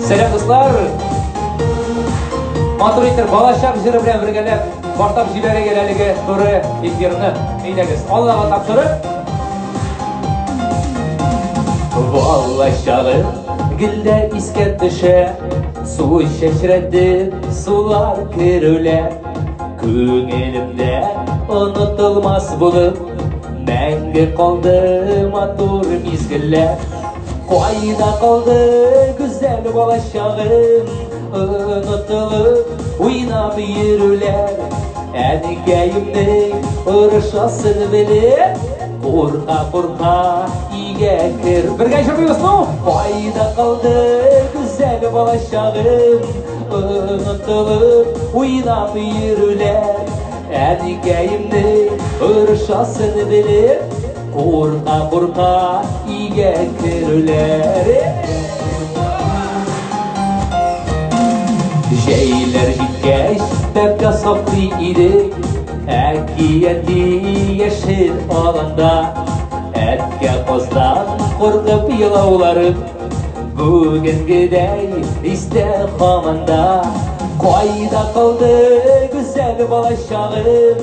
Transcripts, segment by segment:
Сәлам, дуслар! Матур итеп балачак җыры белән бергәләп башлап җибәрик әлеге туры эфирны. Әйдәгез, Аллага тапшырып. Балачагым гел дә искә төшә, су чәчрәде, сулар керүләр. Күңелемдә онытылмас булып, мәңге калды матур мизгелләр. Кайда калды гүзәл балачагым, онытылып уйнап йөрүләр. Әнкәемнең орышасын белеп, курка-курка өйгә кер. Бергә җырлыйбыз, ну? Кайда калды гүзәл балачагым, онытылып уйнап йөрүләр. Әнкәемнең орышасын белеп, курка-курка өйгә керүләр. Җәйләр җиткәч, бәбкә саклый идек, әкияти яшел аланда. Әткә каздан куркып елауларым, бүгенгедәй истә һаман да. Кайда калды гүзәл балачагым,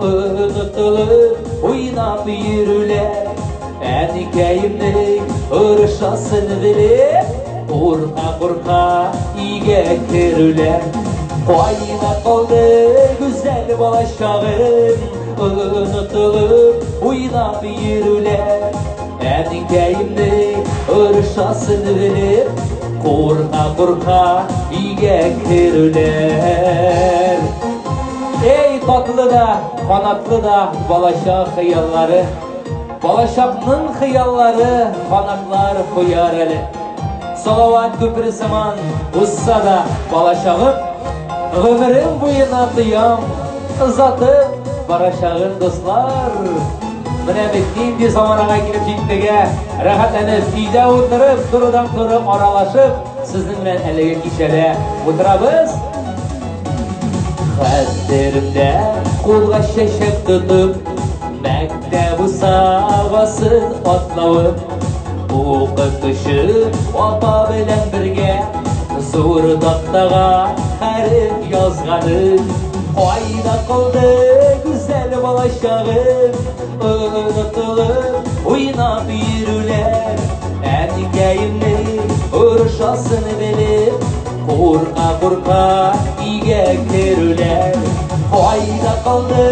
онытылып уйнап йөрүләр. Әнкәемнең орышасын белеп, курка-курка өйгә керүләр. Кайда калды гүзәл балачагым, онытылып уйнап йөрүләр. Әнкәемнең орышасын белеп, курка-курка өйгә керүләр. Эй, татлы да, канатлы да балачак хыяллары. Балачакның хыяллары канатлар куяр әле. Салават күпере сыман узса да балачагым, гомерем буена тоям, озатып барачагын, дуслар. Менә бит нинди заманага килеп җиттек, ә? Рәхәтләнеп, өйдә утырып, турыдан-туры аралашып, сезнең белән әлеге кичәдә утырабыз. Хәтеремдә кулга чәчәк тотып, мәктәп бусагасын атлавым, укытучы апа белән бергә зур тактага хәреф язганым. Кайда калды гүзәл балачагым, онытылып уйнап йөрүләр. Әнкәемнең орышасын белеп, курка-курка өйгә керүләр. Кайда калды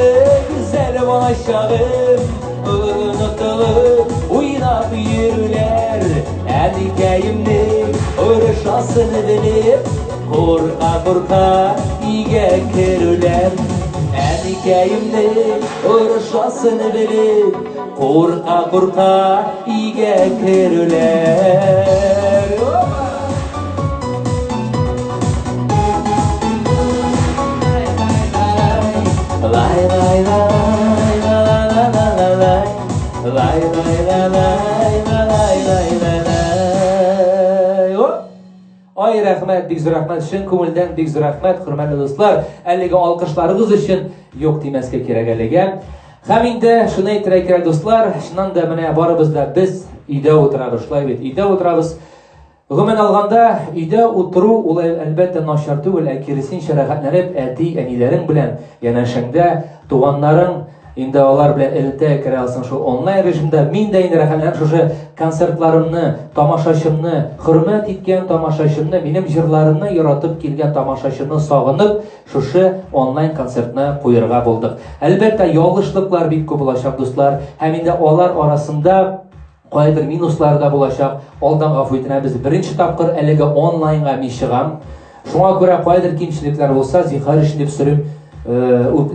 гүзәл балачагым, онытылып уйнап йөрүләр. Әнкәемнең орышасын белеп, курка-курка өйгә керүләр. Әнкәемнең орышасын белеп, курка-курка өйгә керүләр. Лай лай лай ла ла ла ла ла лай лай лай ла лай ла лай лай ла лай. Оп! Ай, рәхмәт, бик зур рәхмәт, чын күңелдән бик зур рәхмәт, хөрмәтле дуслар. Әлеге алкышларыгыз өчен юк димәскә кирәк әлегә. Һәм инде шуны әйтергә кирәк, дуслар, чыннан да менә барыбыз да без өйдә утырабыз, шулай бит, өйдә утырабыз. Гомумән алганда, өйдә утыру ул әлбәттә начар түгел, ә киресенчә рәхәтләнеп әти-әниләрең белән янәшәңдә, туганнарың инде алар белән элемтәгә керә алсаң шул онлайн режимда. Мин дә инде рәхәтләнеп шушы концертларымны, тамашачымны, хөрмәт иткән тамашачымны, минем җырларымны яратып килгән тамашачымны сагынып, шушы онлайн концертны куерга булдык. Әлбәттә, ялгышлыклар бик күп булачак, дуслар, һәм инде алар арасында кайдыр минуслары да булачак. Алдан гафу итенәбез. Беренче тапкыр әлеге онлайнга мин чыгам. Шуңа күрә кайдыр кимчелекләр булса, зинһар өчен дип сорыйм,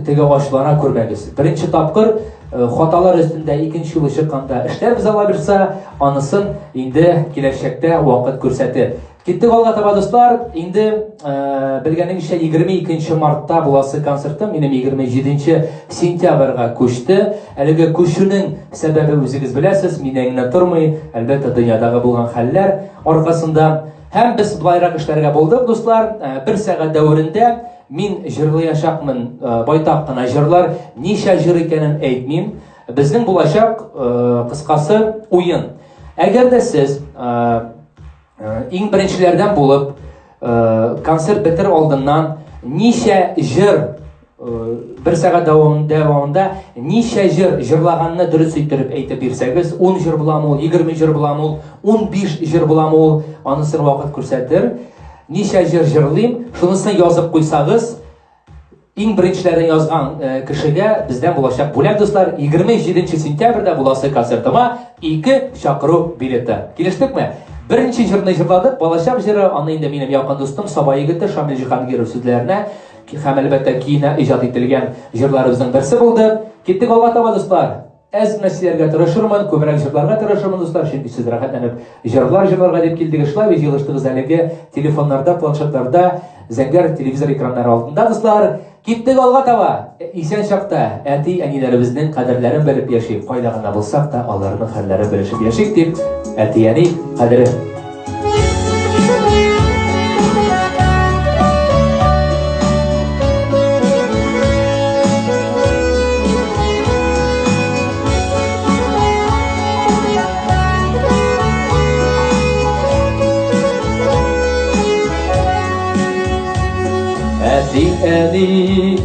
теге ачулана күрмәгез. Беренче тапкыр хаталар өстендә икенче юлы чыкканда эшләрбез Алла бирса, анысын инде киләчәктә вакыт күрсәтер. Киттек алга таба, дуслар. Инде белгәнегезчә 22 мартта буласы концертым минем 27 сентябрьгә күчте. Әлеге күчүнең сәбәбе үзегез беләсез, миннән генә тормый, әлбәттә, дөньядагы булган хәлләр аркасында. Һәм без былайрак эшләргә булдык, дуслар. Бер сәгать дәверендә мин җырлаячакмын байтак кына җырлар. Ничә җыр икәнен әйтмим. Безнең булачак, кыскасы, уен. Әгәр дә сез иң беренчеләрдән булып Концерт бетер алдыннан ничә җыр бер сәгать дәвамында ничә җыр җырлаганны дөрес иттереп әйтеп бирсәгез, 10 җыр буламы ул, 20 җыр буламы ул, 15 җыр буламы ул, анысын вакыт күрсәтер. Ничә җыр җырлыйм, шунысын язып куйсагыз, иң беренчеләрен язган кешегә бездән булачак бүләк, дуслар, 27 сентябрьдә буласы концертыма 2 чакыру билеты. Килештекме? Беренче җырны җырладык, балачак җыры, аны инде минем якын дустым Саба егете Шамил Җиһангиров сүзләренә һәм әлбәттә көенә иҗат ителгән җырларыбызның берсе булды. Киттек алга таба, дуслар. Әз генә сөйләргә тырышырмын, күбрәк җырларга тырышырмын, дуслар, чөнки сез рәхәтләнеп җырлар җырларга дип килдегез. Шулай бит җыелыштыгыз әлеге телефоннарда, планшетларда, зәңгәр телевизор экраннары алдында, дуслар. Киттек алга таба. Исән чакта әти-әниләребезнең кадерләрен белеп яшик. Кайда гына булсак та, аларның хәлләрен белешеп яшик дип, әти-әни кадере. Әти-әни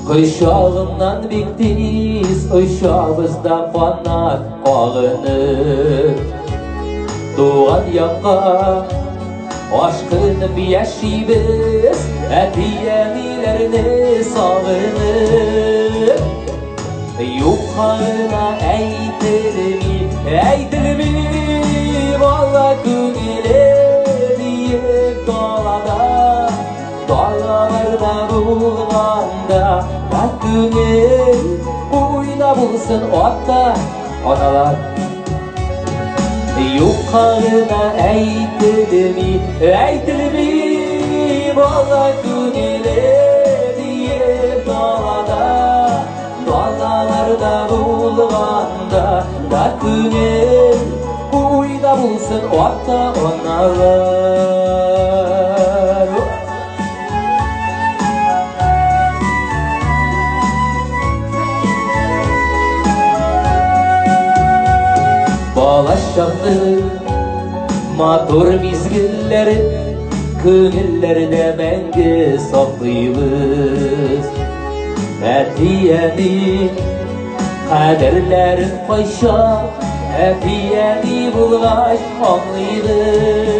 кочагыннан бик тиз очабыз да канат кагынып. Туган якка ашкынып яшибез, әти-әниләрне сагынып. Юкка гына әйтелми, әйтелми, бала күңеле биек далада, далаларда булганда, да күңел уйда булсын ата, аналар. Юкка гына әйтелми, әйтелми, бала күңеле биек далада, далаларда булганда, да күңел уйда булсын ата, аналар. Балачакның матур мизгелләре күңелләрдә мәңге саклыйбыз. Әти-әни кадерләрен кайчан әти-әни булгач аңлыйбыз.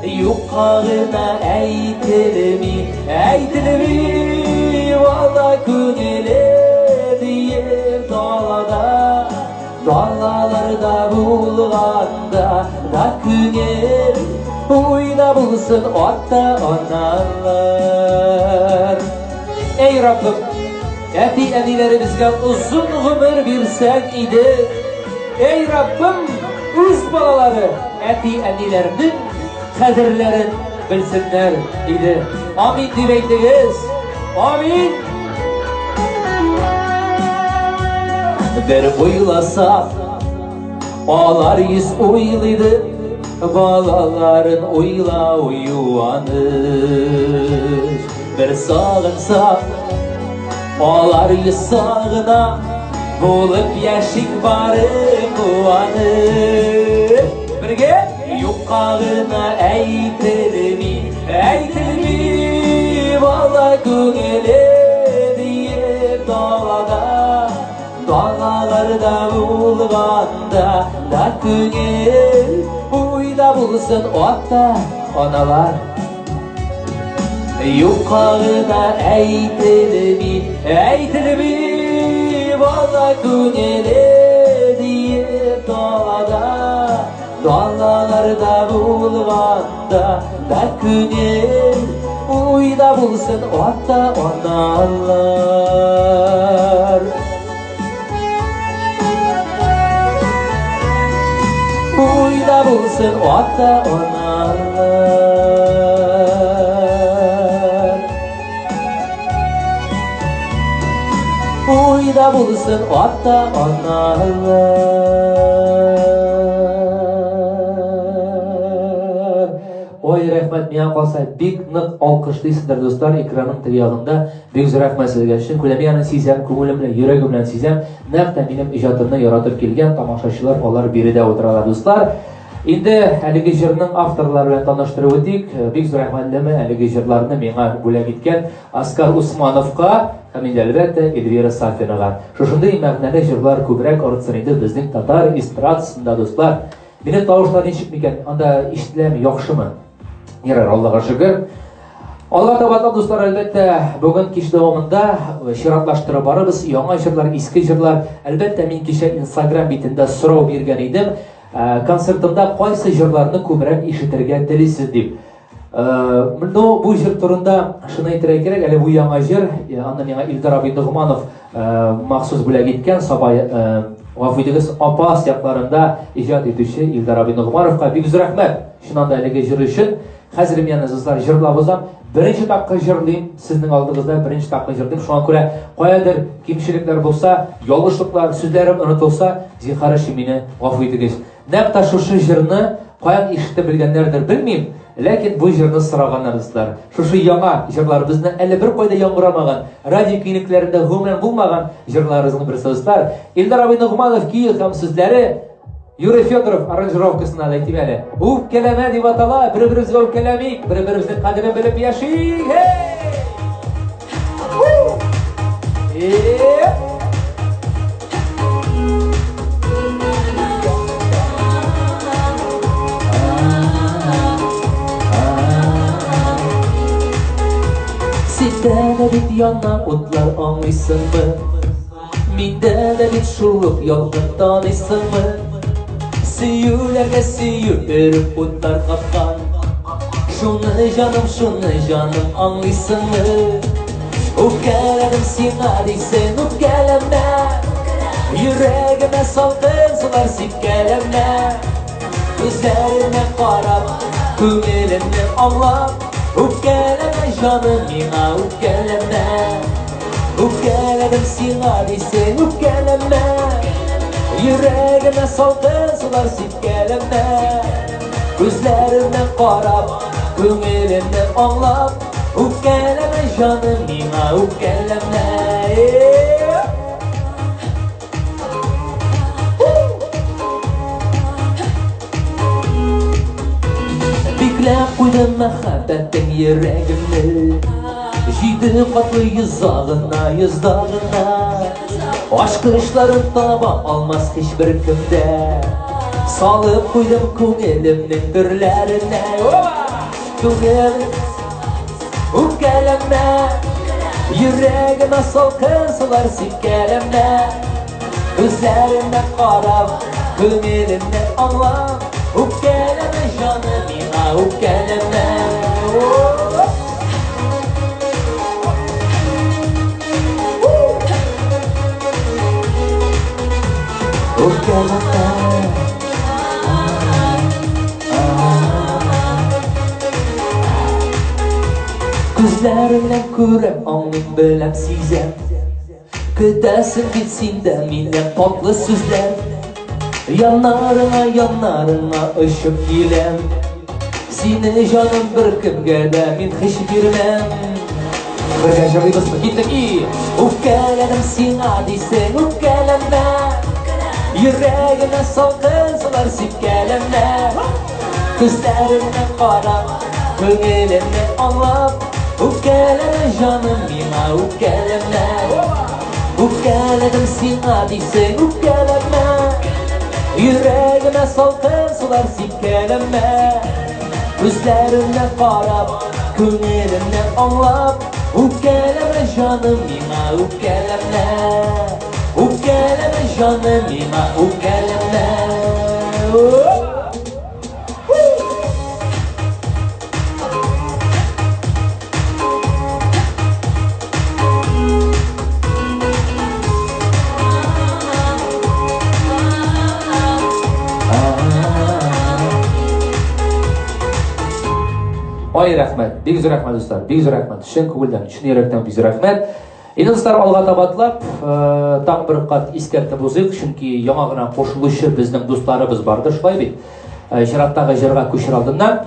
Юкка гына әйтелми, әйтелми, бала күңеле диеп далада, далаларда булганда, да күңел уйда булсын ата-аналар. Эй Раббым, әти-әниләребезгә озын гомер бирсәң иде. Эй Раббым, үз балалары әти-әниләрнең кадерләрен белсеннәр иде. Амин дип әйтегез. Амин. Бер уйласак, алар йөз уйлыйды, балаларын уйлау юаныч. Бер сагынсак, алар йөз сагына, булып яшик бары куанып. Бергә юкка гына әйтелми, әйтелми, бала күңеле диеп далада, далаларда булганда, да күңел уйда булсын ата, аналар. Юкка гына әйтелми, әйтелми, бала күңеле диеп далада, далаларда булганда, да күңел уйда булсын ата-аналар. Уйда булсын ата-аналар. Уйда булсын ата-аналар. Ой, рәхмәт, миңа калса бик нык алкышлыйсыздар, дуслар, экранның теге ягында. Бик зур рәхмәт сезгә. Чын күңелем, мин аны сизәм, күңелем белән, йөрәгем белән сизәм. Нәкъ тә минем иҗатымны яратып килгән тамашачылар, алар биредә утыралар, дуслар. Инде әлеге җырның авторлары белән таныштырып үтик. Бик зур рәхмәтлемен әлеге җырларны миңа бүләк иткән Аскар Усмановка һәм инде әлбәттә Эльвира Сафинага. Шушындый мәгънәле җырлар күбрәк артсын иде безнең татар эстрадасында, дуслар. Минем тавышлар ничек микән? Анда ишетеләме, яхшымы? Ярар, Аллага шөкер. Алга таба да, дуслар, әлбәттә, бүген кич дәвамында чиратлаштырып барырбыз. Яңа җырлар, иске җырлар. Әлбәттә, мин кичә Instagram битендә сорау биргән идем. Концертымда кайсы җырларны күбрәк ишетергә телисез дип. Ну, бу җыр турында шуны әйтергә кирәк, әле бу яңа җыр, аны миңа Илдар абый Ногманов махсус бүләк иткән, Саба, гафу итегез, Апас якларында иҗат итүче Илдар абый Ногмановка бик зур рәхмәт. Чыннан да әлеге җыр өчен. Хәзер мин аны, дуслар, җырлап узам. Беренче тапкыр җырлыйм, сезнең алдыгызда беренче тапкыр җырлыйм. Шуңа күрә каядыр кимчелекләр булса, ялгышлыклар, сүзләрем онытылса, зинһар өчен мине гафу итегез. Нәкъ тә шушы җырны каян ишетеп белгәннәрдер, белмим, ләкин бу җырны сораганнар, дуслар. Шушы яңа җырларыбызны әле беркайда яңгырамаган, радио киңлекләрендә гомумән булмаган җырларыбызның берсе, дуслар. Илдар абый Ногманов көе һәм сүзләре Юрий Федоров аранжировкасына да әйтим әле. Үпкәләмә дип атала, бер-беребезгә үпкәләмик, бер-беребезнең кадерен белеп яшик. Hey! Синдә дә бит яна утлар, аңлыйсыңмы? Миндә дә бит шул ук ялкын, таныйсыңмы? Сөюләргә сөю өреп утлар капкан. Шуны җаным, шуны җаным аңлыйсыңмы? Үпкәләдем сиңа дисең, үпкәләмә. Йөрәгемә салкын сулар сипкәләмә. Күзләренә карап, күңелемне аңлап, үпкәләмә җаным миңа, үпкәләмә. Үпкәләдем сиңа дисең, үпкәләмә. Йөрәгемә салкын сулар сипкәләмә. Күзләремә карап, күңелемне аңлап, үпкәләмә җаным миңа, үпкәләмә. Бикләп куйдым мәхәббәтең йөрәгемне. Җиде катлы йозагына, йозагына. Ачкычларын таба алмас һичбер кемдә. Салып куйдым күңелемнең төрләренә. Күңел үпкәләмә, йөрәгемә салкын сулар сипкәләмә. Күзләренә карап, күңелемне аңлап, үпкәләмә җаным миңа, үпкәләмә. Үпкәләмә. Күзләреңнән күрәм, аңлыйм, беләм, сизәм. Көтәсең бит син дә миннән татлы сүзләр. Яннарыңа, яннарыңа очып киләм. Сине җаным беркемгә дә мин һич бирмәм. Бергә җырлыйбызмы? Киттек и! Үпкәләдем сиңа дисең, үпкәләмә. Йөрәгемә салкын сулар сипкәләмә. Күзләреңә карап, күңелемне аңлап, үпкәләмә җаным миңа, үпкәләмә. Үпкәләдем сиңа дисең, үпкәләмә. Йөрәгемә салкын сулар сипкәләмә. Күзләреңә карап, күңелемне аңлап, үпкәләмә җаным миңа, үпкәләмә. Үпкәләмә җаным миңа, үпкәләмә. Ай, рәхмәт, бик зур рәхмәт, дуслар, бик зур рәхмәт. Чын күңелдән, чын йөрәктән бик зур рәхмәт. Инде, дуслар, алга таба атлап, тагын бер кат искәртеп узыйк, чөнки яңа гына кушылучы безнең дусларыбыз бардыр, шулай бит? Чираттагы җырга күчер алдыннан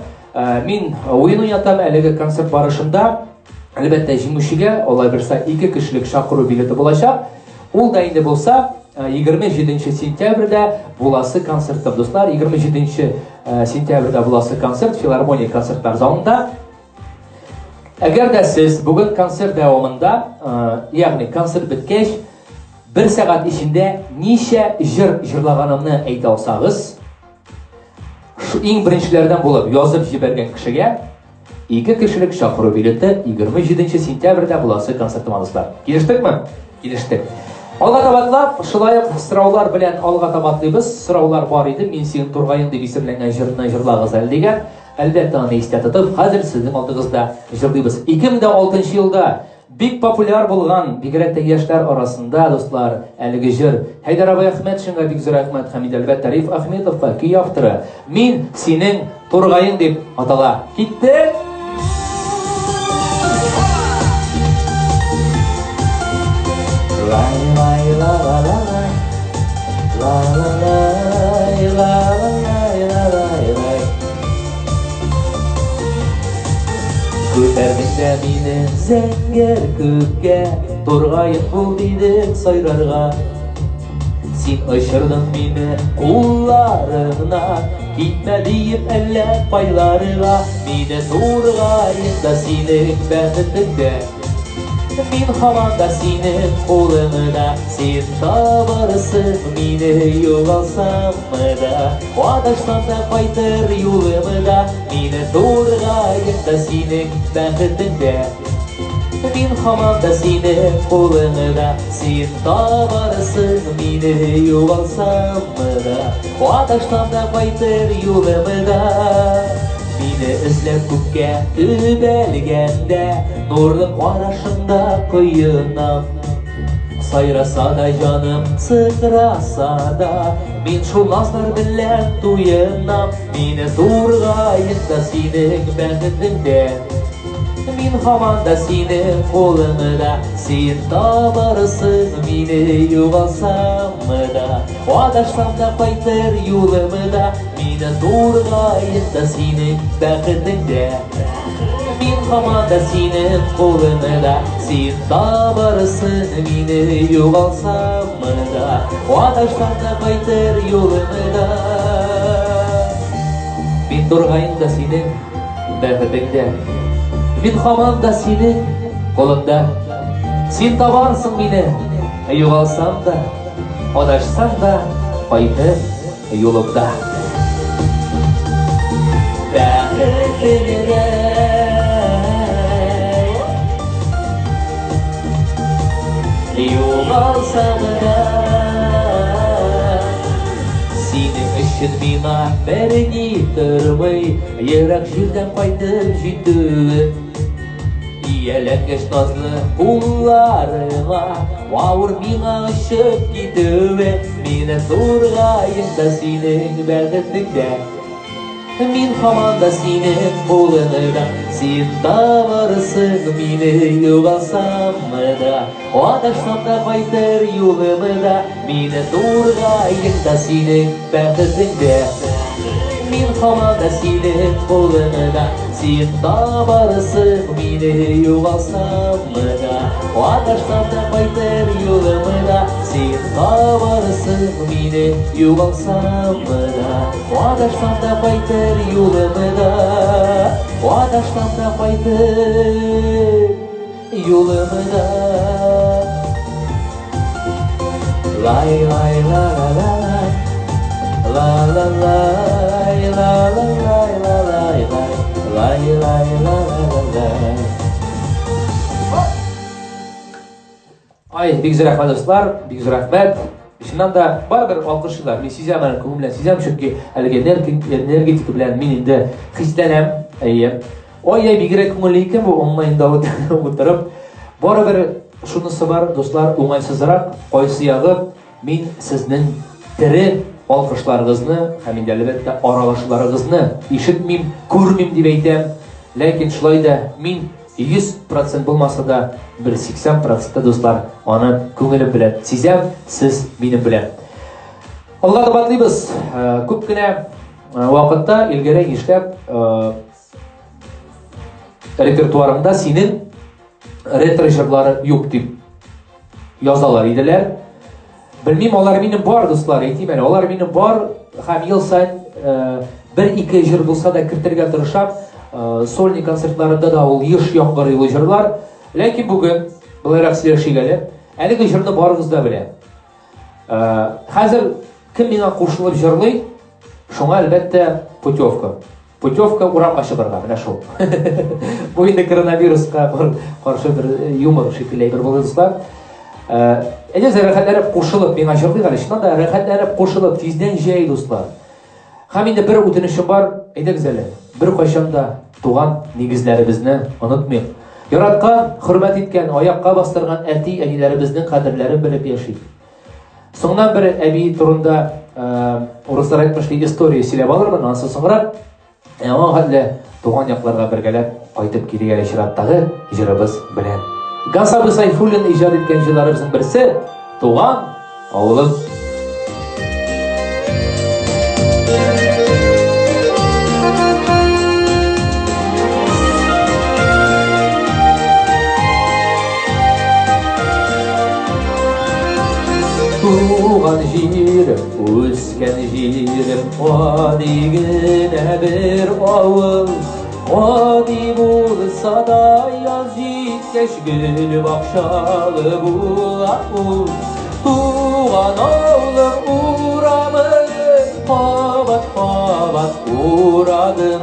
мин уен уйнатам әлеге концерт барышында. Әлбәттә, җиңүчегә, алай булса, ике кешелек чакыру билеты булачак. Ул да инде булса, 27 сентябрьдә буласы концертта, дуслар, 27 Сентябрьдә буласы концерт филармония концертлар залында. Әгәр дә сез бүген концерт дәвамында, ягъни концерт беткәч, бер сәгать эчендә ничә җыр җырлаганымны әйтә алсагыз, иң беренчеләрдән булып язып җибәргән кешегә ике кешелек чакыру билеты 27 сентябрьдә буласы концертыма, дуслар. Килештекме? Килештек. Алга таба атлап, шулай ук сораулар белән алга таба атлыйбыз. Сораулар бар иде. Мин синең тургаең дип исемләнгән җырны җырлагыз әле дигән. Әлбәттә, аны истә тотып, хәзер сезнең алдыгызда җырлыйбыз. 2006 елда бик популяр булган, бигрәк тә яшьләр арасында, дуслар, әлеге җыр. Хәйдәр абый Әхмәтшинга бик зур рәхмәт һәм инде, әлбәттә, Риф Ахметовка, көй авторы. Мин синең тургаең дип атала. Киттек! Лай лай ла ла ла лай. Ла ла лай ла ла лай ла лай лай. Күтәрдең дә мине зәңгәр күккә, Тургаем бул дидең сайрарга. Син очырдың мине кулларыңна, Китмә диеп әллә кайларга, Мине тургаем да синең бәхетеңдә. Мин һаман да синең кулыңда, Син табарсың мине югалсам да, Адашсам да кайтыр юлымда, Мине тургаем да синең бәхетеңдә. Мин һаман да синең кулыңда, Син табарсың мине югалсам да, Адашсам да кайтыр юлымда. Мине эзләп күккә төбәлгәндә, Нурлы карашыңда коенам. Сайраса да җаным, сыкраса да, Мин шул назлар белән туенам. Мине тургаем да синең бәхетеңдә. Мин һаман да синең кулыңда, Син табарсың мине югалсам да, Адашсам да кайтыр юлымда, Мине тургаем да синең бәхетеңдә. Мин һаман да синең кулыңда, Син табарсың мине югалсам да, Адашсам да кайтыр юлымда. Мин тургаем да синең бәхетеңдә. Мин һаман да синең кулыңда. Син табарсың мине, югалсам да, адашсам да, кайтыр юлымда. Бәхетеңдә. Югалсам да, синең өчен миңа берни тормый, Ерак җирдән кайтып җитүе. Ияләнгәч назлы кулларыңа, Авыр миңа очып китүе. Мине тургаем да синең бәхетеңдә. Мин һаман да синең кулыңда, Син табарсың мине югалсам да, Адашсам да кайтыр юлымда, Мине тургаем да синең бәхетеңдә. Мин һаман да синең кулыңда, Син табарсың мине югалсам да, Адашсам да кайтыр юлымда, Син табарсың мине югалсам да, Адашсам да кайтыр юлымда, Адашсам да кайтыр юлымда. Лай лай ла ла ла лай, ла ла лай ла ла лай ла лай лай, лай лай ла ла ла лай. Ай, бик зур рәхмәт, дуслар, бик зур рәхмәт. Чыннан да, барыбер алкышлыйлар. Мин сизәм, әле күңел белән сизәм, чөнки әлеге энергетика белән мин инде хисләнәм. Әйе. Ай-яй, бигрәк күңелле икән бу онлайнда утырып. Барыбер шунысы бар, дуслар, уңайсызрак, кайсы ягы, мин сезнең тере алкышларыгызны һәм инде, әлбәттә, аралашуларыгызны ишетмим, күрмим дип әйтәм. Ләкин шулай да мин 100% булмаса да, бер 80 процентта, дуслар, аны күңелем белән сизәм, сез минем белән. Алга таба атлыйбыз. Күп кенә вакытта Илгәрәй нишләп репертуарыңда синең ретро җырлары юк дип язалар иделәр. Белмим, алар минем бар, дуслар, әйтим әле, алар минем бар һәм ел саен Бер-ике җыр булса да кертергә тырышам. Сольный концертларында да ул еш яңгырый ул җырлар. Ләкин бүген былайрак сөйләшик әле. Әлеге җырны барыгыз да белә. Хәзер кем миңа кушылып җырлый, шуңа әлбәттә путевка. Путевка урамга чыгарга, менә шул. Бу инде коронавируска каршы бер юмор шикелле әйбер булды, дуслар. Әйдәгез, рәхәтләнеп кушылып миңа җырлыйк әле. Чыннан да рәхәтләнеп кушылып, тиздән җәй, дуслар. Һәм инде бер үтенечем бар, әйдәгез әле, беркайчан да туган нигезләребезне онытмыйк. Яраткан, хөрмәт иткән, аякка бастырган әти-әниләребезнең кадерләрен белеп яшик. Соңыннан бер әби турында урыслар әйтмешли история сөйләп алырмын, анысы соңрак. Ә аңа хәтле туган якларга бергәләп кайтып килик әле чираттагы җырыбыз белән. Гасабы Сайфуллин иҗат иткән җырларыбызның берсе Туган авылым. Туган җирем, үскән җирем, гади генә бер авыл. Гади булса да яз җиткәч гөл бакчалы була ул. Туган авылым урамын кабат-кабат урадым.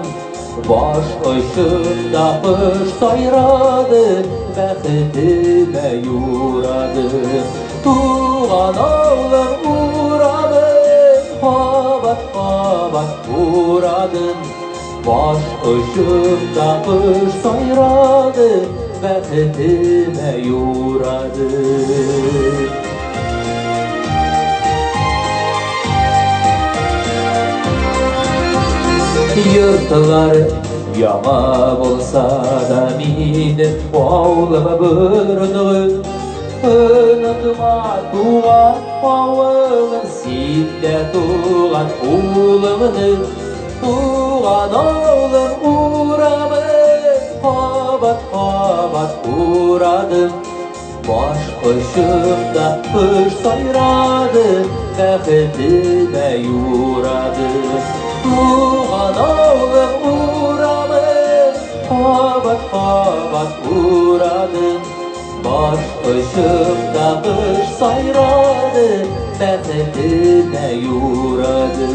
Баш очымда кош сайрады, бәхетемә юрады. Туган авылым урамын кабат-кабат урадым. Баш очымда кош сайрады, бәхетемә юрады. Йортлар яңа булса да минем авылым борынгы. Онытма туган авылым, син дә туган улымны. Туган авылым урамын кабат-кабат урадым. Баш очымда кош сайрады, бәхетемә юрады. Туган авылым урамын кабат-кабат урадым. Баш очымда кош сайрады, бәхетемә юрады.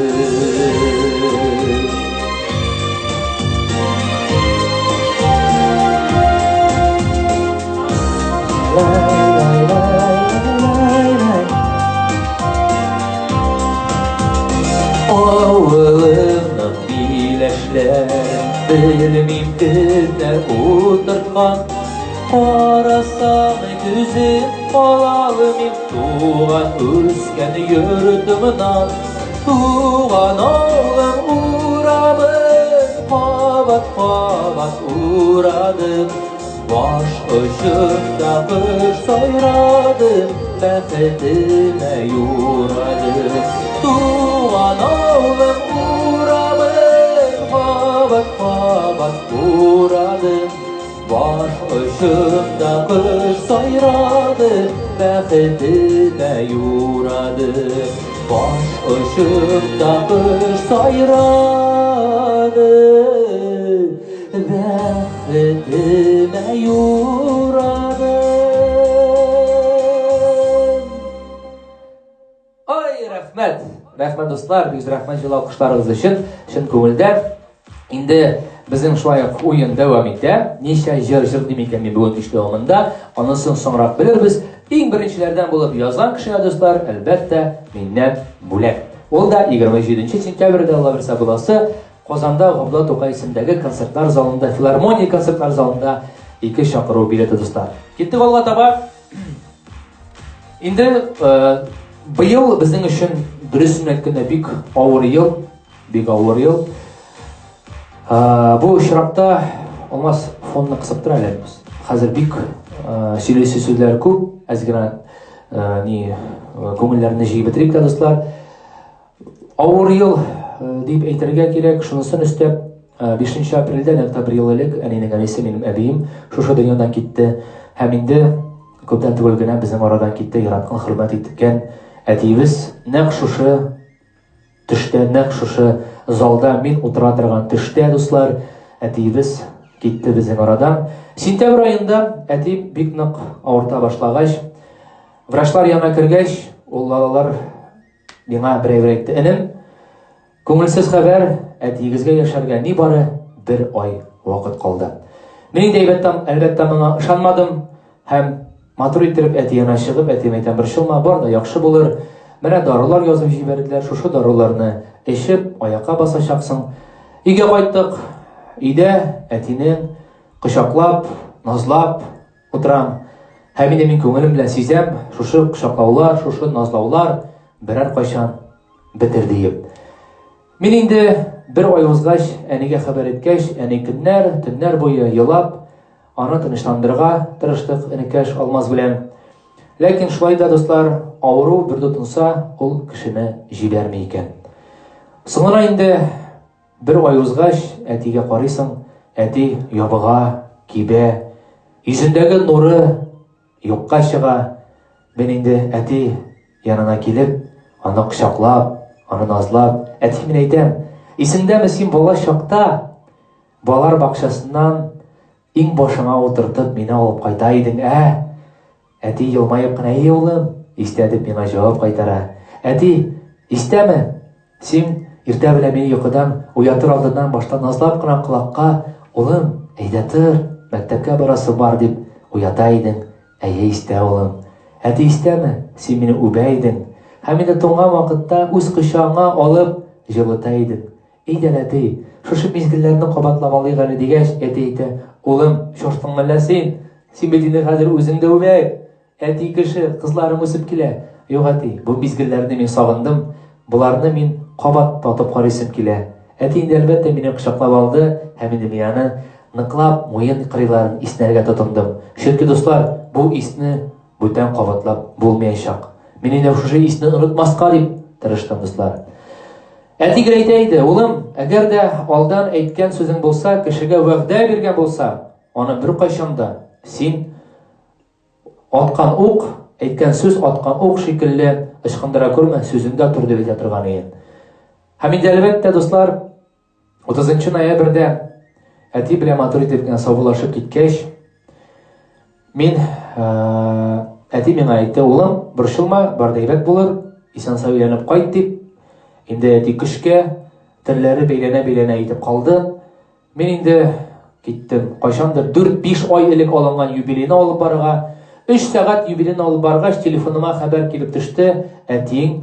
Авылымның миләшләрен белмим кемнәр утырткан. Карасам күзем ала алмыйм туган үскән йортымнан. Туган авылым урамын кабат-кабат урадым. Баш очымда кош сайрады, бәхетемә юрады. Туган авылым урамын кабат-кабат урадым. Баш очымда кош сайрады, бәхетемә юрады. Баш очымда кош сайрады, бәхетемә юрады. Ай, рәхмәт! Рәхмәт, дуслар, бик зур рәхмәт җылы алкышларыгыз өчен, чын күңелдән. Инде безнең шулай ук уен дәвам итә. Ничә җыр җырлыйм икән мин бүген кич дәвамында, анысын соңрак белербез. Иң беренчеләрдән булып язган кешегә, дуслар, әлбәттә, миннән бүләк. Ул да 27 сентябрьдә Алла бирсә буласы Казанда Габдулла Тукай исемендәге концертлар залында, филармония концертлар залында ике чакыру билеты, дуслар. Киттек алга таба. Инде быел безнең өчен дөресен әйткәндә бик авыр ел, бик авыр ел. Бу очракта Алмаз фонны кысып тора әле. Хәзер бик сөйлисе сүзләр күп, әз генә ни күңелләрне җыеп бетерик тә, дуслар. Авыр ел дип әйтергә кирәк, шунысын өстәп, 5 апрельдә нәкъ бер ел элек әнинең әнисе, минем әбием шушы дөньядан китте. Һәм инде күптән түгел генә безнең арадан китте яраткан, хөрмәт иткән әтиебез. Нәкъ шушы төштә, нәкъ шушы залда мин утыра торган төштә, дуслар, әтиебез китте безнең арадан. Сентябрь аенда әти бик нык авырта башлагач, врачлар янына кергәч, ул балалар миңа бер әйбер әйтте. Энем, күңелсез хәбәр, әтиегезгә яшәргә нибары бер ай вакыт калды. Мин инде әлбәттә, әлбәттә моңа ышанмадым һәм матур иттереп әти янына чыгып, әтием әйтәм, борчылма, бар да яхшы булыр. Менә дарулар язып җибәрделәр, шушы даруларны эчеп, аякка басачаксың. Өйгә кайттык. Өйдә әтинең кочаклап, назлап утырам. Һәм инде мин күңелем белән сизәм, шушы кочаклаулар, шушы назлаулар берәр кайчан бетер диеп. Мин инде бер ай узгач, әнигә хәбәр иткәч, әни көннәр, төннәр буе елап, аны тынычландырырга тырыштык энекәш Алмаз белән. Ләкин шулай да, дуслар, авыру бер тотынса, ул кешене җибәрми икән. Соңына инде бер ай узгач, әтигә карыйсың, әти ябыга, кибә, йөзендәге нуры Юкка чыга. Мин инде әти янына килеп, аны кочаклап, аны назлап, әти мин әйтәм, исеңдәме син бала чакта балалар бакчасыннан иң башыңа утыртып мине алып кайта идең, ә? Әти елмаеп кына, әйе, улым, истә дип миңа җавап кайтара. Әти, истәме? Син иртә белән мине йокыдан уятыр алдыннан башта назлап кына колакка, Улым, әйдә тор, мәктәпкә барасы бар, дип уята идең. Әйе, истә, улым. Әти истәме? Син мине үбә идең. Һәм инде туңган вакытта үз кочагыңа алып җылыта идең. Әйдә, әти, шушы мизгелләрне кабатлап алыйк әле, дигәч, әти әйтә, Улым, шаштыңмы әллә син? Син бит инде хәзер үзең дә үбәк. Әти кеше, кызларым үсеп килә. Юк, әти, бу мизгелләрне мин сагындым. Боларны мин кабат татып карыйсым килә. Әти инде, әлбәттә, мине кочаклап алды һәм инде мин аны ныклап муен кырыйларын иснәргә тотындым. Чөнки, дуслар, бу исне бүтән кабатлап булмаячак. Мин инде шушы исне онытмаска дип тырыштым, дуслар. Әти гел әйтә иде, улым, әгәр дә алдан әйткән сүзең булса, кешегә вәгъдә биргән булса, аны беркайчан да син Аткан ук, әйткән сүз аткан ук шикелле, ычкындыра күрмә, сүзеңдә тор дип әйтә торган иде. Һәм инде әлбәттә, дуслар, 30 ноябрьдә әти белән матур итеп кенә саубуллашып киткәч, мин әти миңа әйтте, улым, борчылма, бар да әйбәт булыр, исән-сау әйләнеп кайт дип. Инде әти көчкә, телләре бәйләнә-бәйләнә әйтеп калды. Мин инде киттем. Кайчандыр 4-5 ай элек алынган юбилейны алып барырга. 3 сәгать юбилейны алып баргач, телефоныма хәбәр килеп төште, әтиең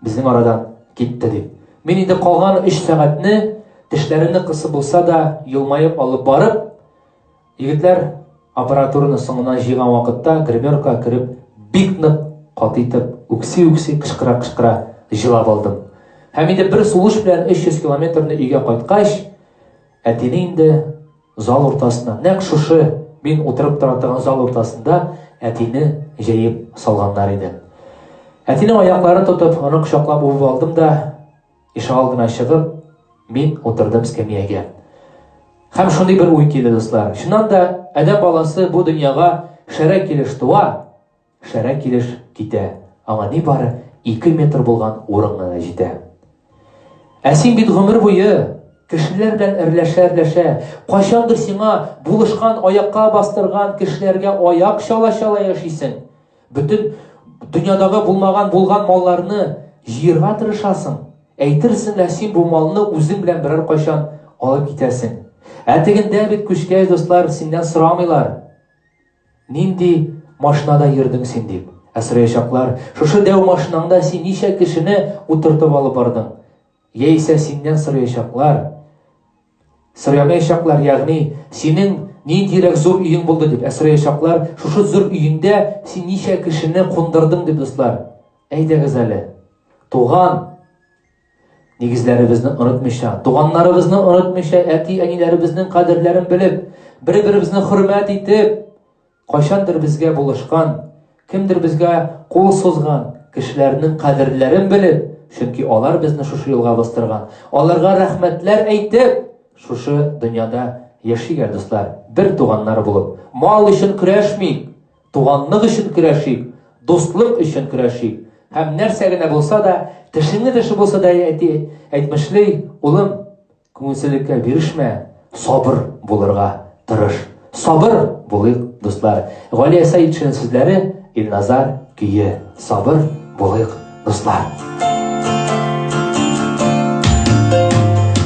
безнең арадан китте дип. Мин инде калган 3 сәгатьне тешләремне кысып булса да елмаеп алып барып, Егетләр аппаратураны соңыннан җыйган вакытта гримеркага кереп бик нык каты итеп үкси-үкси кычкыра-кычкыра җылап алдым. Һәм инде бер сулыш белән 300 километрны өйгә кайткач, әтине инде зал уртасына, нәкъ шушы мин утырып тора торган зал уртасында әтине җәеп салганнар иде. Әтинең аякларын тотып, аны кочаклап үбеп алдым да, Ишегалдына чыгып, мин утырдым скамьягә. Һәм шундый бер уй килде, дуслар. Чыннан да, адәм баласы бу дөньяга шәрә килеш туа, шәрә килеш китә. Аңа нибары 2 метр булган урын гына җитә. Ә син бит гомер буе кешеләр белән әрләшә-әрләшә, кайчандыр сиңа булышкан, аякка бастырган кешеләргә аяк чала-чала яшисең. Бөтен дөньядагы булмаган булган малларны җыерга тырышасың. Әйтерсең лә син бу малны үзең белән берәр кайчан алып китәсең. Ә тегендә бит күчкәч, дуслар, синнән сорамыйлар. Нинди машинада йөрдең син дип. Ә сораячаклар, шушы дәү машинаңда син ничә кешене утыртып алып бардың? Яисә синнән сораячаклар, Сорамаячаклар, ягъни синең ниндирәк зур өең булды дип, ә сораячаклар, шушы зур өеңдә син ничә кешене кундырдың дип, дуслар. Әйдәгез әле. Туган нигезләребезне онытмыйча, туганнарыбызны онытмыйча, әти-әниләребезнең кадерләрен белеп, бер-беребезне хөрмәт итеп, Кайчандыр безгә булышкан, кемдер безгә кул сузган кешеләрнең кадерләрен белеп, чөнки алар безне шушы юлга бастырган, аларга рәхмәтләр әйтеп, шушы дөньяда яшик әле, дуслар, бер туганнар булып. Мал өчен көрәшмик, туганлык өчен көрәшик, дуслык өчен көрәшик. Һәм нәрсә генә булса да, тешеңне теше булса да әти әйтмешли, улым, күңелсезлеккә бирешмә, сабыр булырга тырыш. Сабыр булыйк, дуслар. Галия Сәетшина сүзләре, Илназар көе. Сабыр булыйк, дуслар.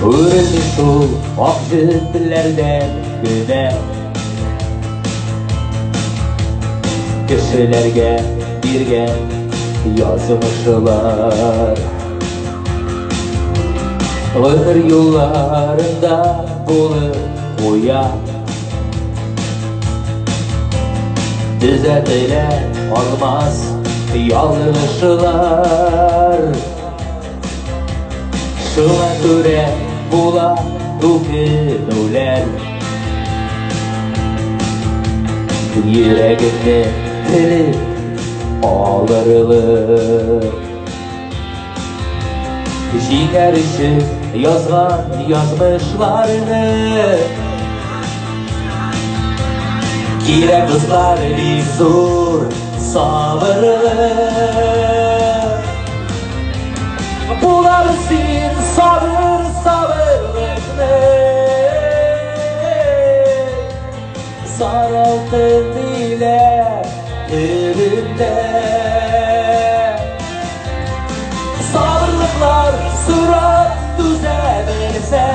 Үрелми шул ак җепләрдән генә Кешеләргә биргән язмышлар Гомер юлларында булып куя Төзәтелә алмас ялгышлар. Шуңа күрә була үкенүләр. Йөрәгемне телеп алырлык. Җиңәр өчен язган язмышларны. Кирәк, дуслар, бик зур сабырлык. Булар син сабыр сабырлыкны. Саралтын илә төбендә. Сабырлыклар сорап түзә белсә.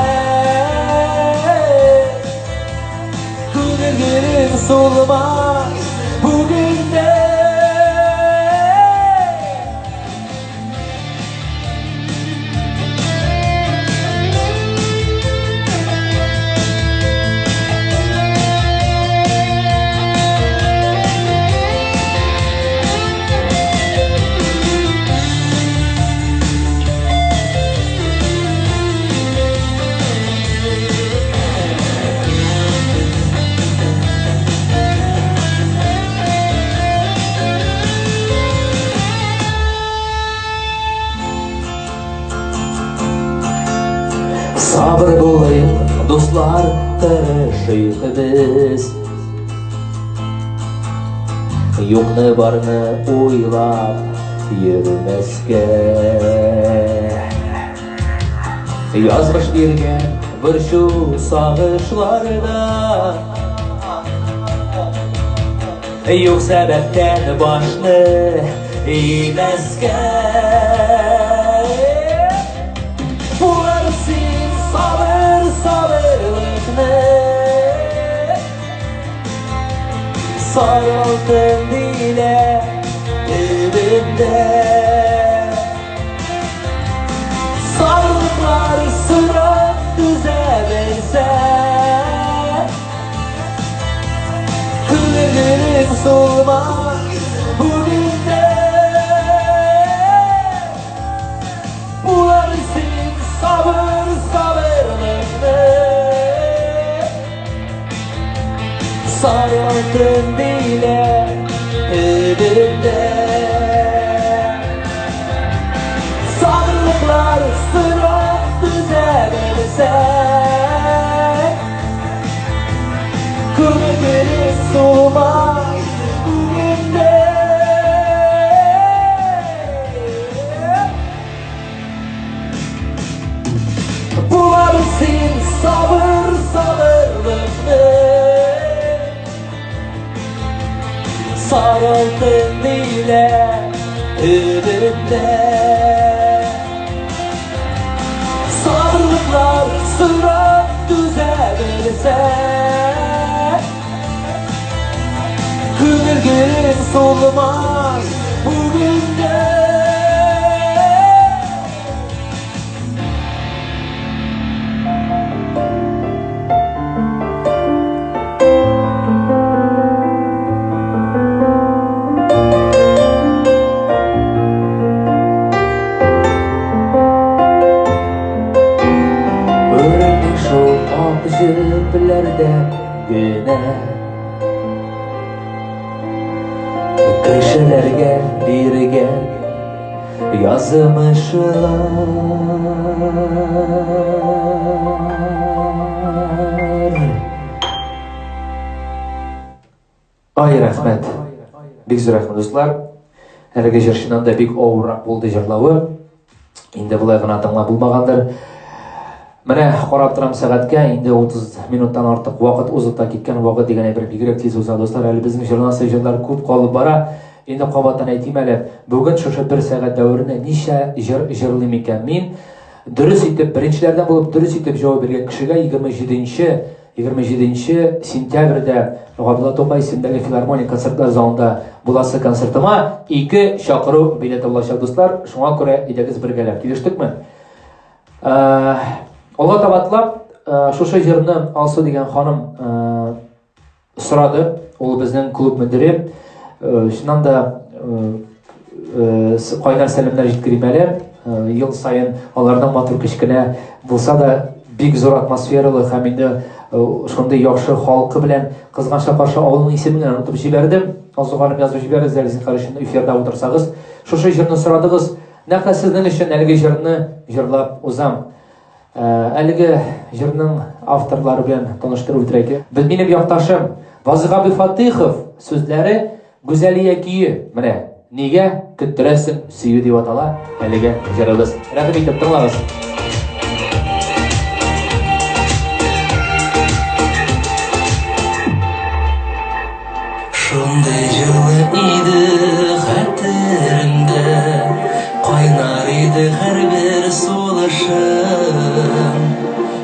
Күңел гөлең сулмас бүген дә. Сабыр булыйк, дуслар, тырышыйк без. Юкны барны уйлап йөрмәскә. Язмыш биргән борчу сагышларда Юк сәбәптән башны имәскә. Булыр син сабыр сабырлыкны Саралтын дилә төбендә. Сабырлыклар сорап түзә белсә. Күңел гөлең сулмас бүген дә. Булыр син сабыр сабырлыкны Саралтын дилә төбендә. Сабырлыклар сорап түзә белсә. Күңел гөлең сулмас бүген дә. Булар син сабыр сабырлыкны Саралтын дилә төбендә. Сабырлыклар сорап түзә белсә. Күңел гөлең сулмас бүген дә. Үрелми шул ак җепләрдән генә Кешеләргә биргән язмышлар. Ай, рәхмәт. Бик зур рәхмәт, дуслар. Әлеге җырчыннан да бик авыррак булды җырлавы. Инде болай гына тыңлап булмагандыр. Менә карап торам сәгатькә, инде 30 минуттан артык вакыт узып та киткән, вакыт дигән әйбер бигрәк тиз уза, дуслар. Әле безнең җырланасы җырлар күп калып бара. Инде кабаттан әйтим әле, бүген шушы бер сәгать дәверендә ничә җыр җырлыйм икән мин? Дөрес итеп, беренчеләрдән булып дөрес итеп җавап биргән кешегә 27 27 сентябрьдә Габдулла Тукай исемендәге филармония концертлар залында буласы концертыма ике чакыру билеты булачак, дуслар. Шуңа күрә әйдәгез бергәләп. Килештекме? Э, алга таба атлап, э, шушы җырны Алсу дигән ханым э, сорады. Ул безнең клуб мөдире. Чыннан да кайнар сәламнәр җиткерим әле. Ел саен аларның матур кечкенә булса да бик зур атмосфералы һәм инде шундый яхшы халкы белән кызганычка каршы авылның исемен генә онытып җибәрдем. Алсу ханым язып җибәрегез әле зинһар өчен эфирда утырсагыз. Шушы җырны сорадыгыз. Нәкъ сезнең өчен әлеге җырны җырлап узам. Әлеге җырның авторлары белән таныштырып үтәргә кирәк. Без минем якташым Вазыйх абый Фатыйхов сүзләре Гүзәлия көе. Менә нигә көттерәсең сөю дип атала әлеге җырыбыз. Рәхим итеп тыңлагыз. Шундый җылы иде хәтеремдә, Кайнар иде һәрбер сулышым.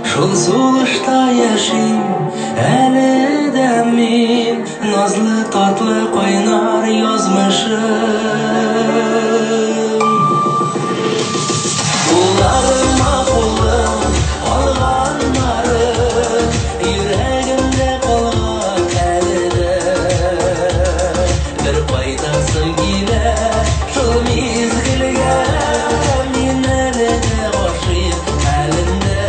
Шул сулышта яшим әле дә мин, Назлы, татлы, кайнар язмышым. Кулларыма кулым алганнары Йөрәгемдә калган әле дә. Бер кайтасым килә шул мизгелгә, Мин әле дә гашыйк хәлендә.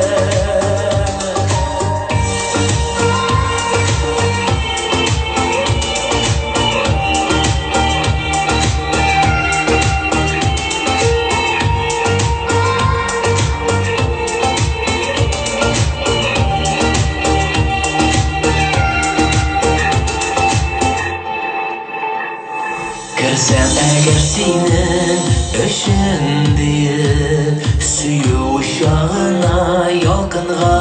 Керсәм әгәр синең өчен диеп, Сөю учагына ялкынга,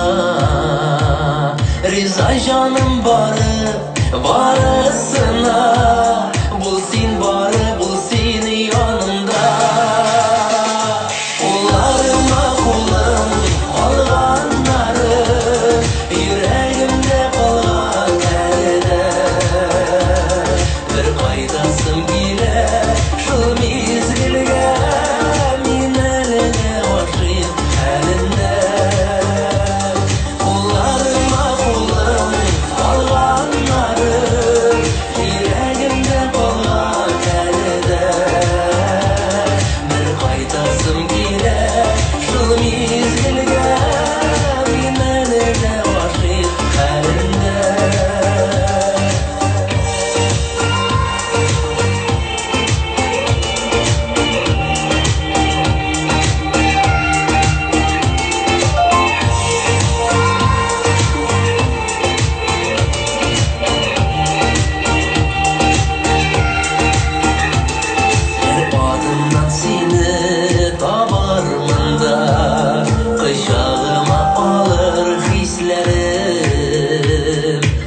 Риза җаным бары, барысына, Бул син бары, бул син янымда. Кулларыма кулым алганнары, Йөрәгемдә калган әле дә. Бер кайтасым килә шул мизгелгә, Мин әле дә гашыйк хәлендә. Кулларыма кулым алганнары, Йөрәгемдә калган әле дә. Бер кайтасым килә шул мизгелгә, Мин әле дә гашыйк хәлендә. Һәр адымнан сине табармын да, Кочагыма алыр хисләрем.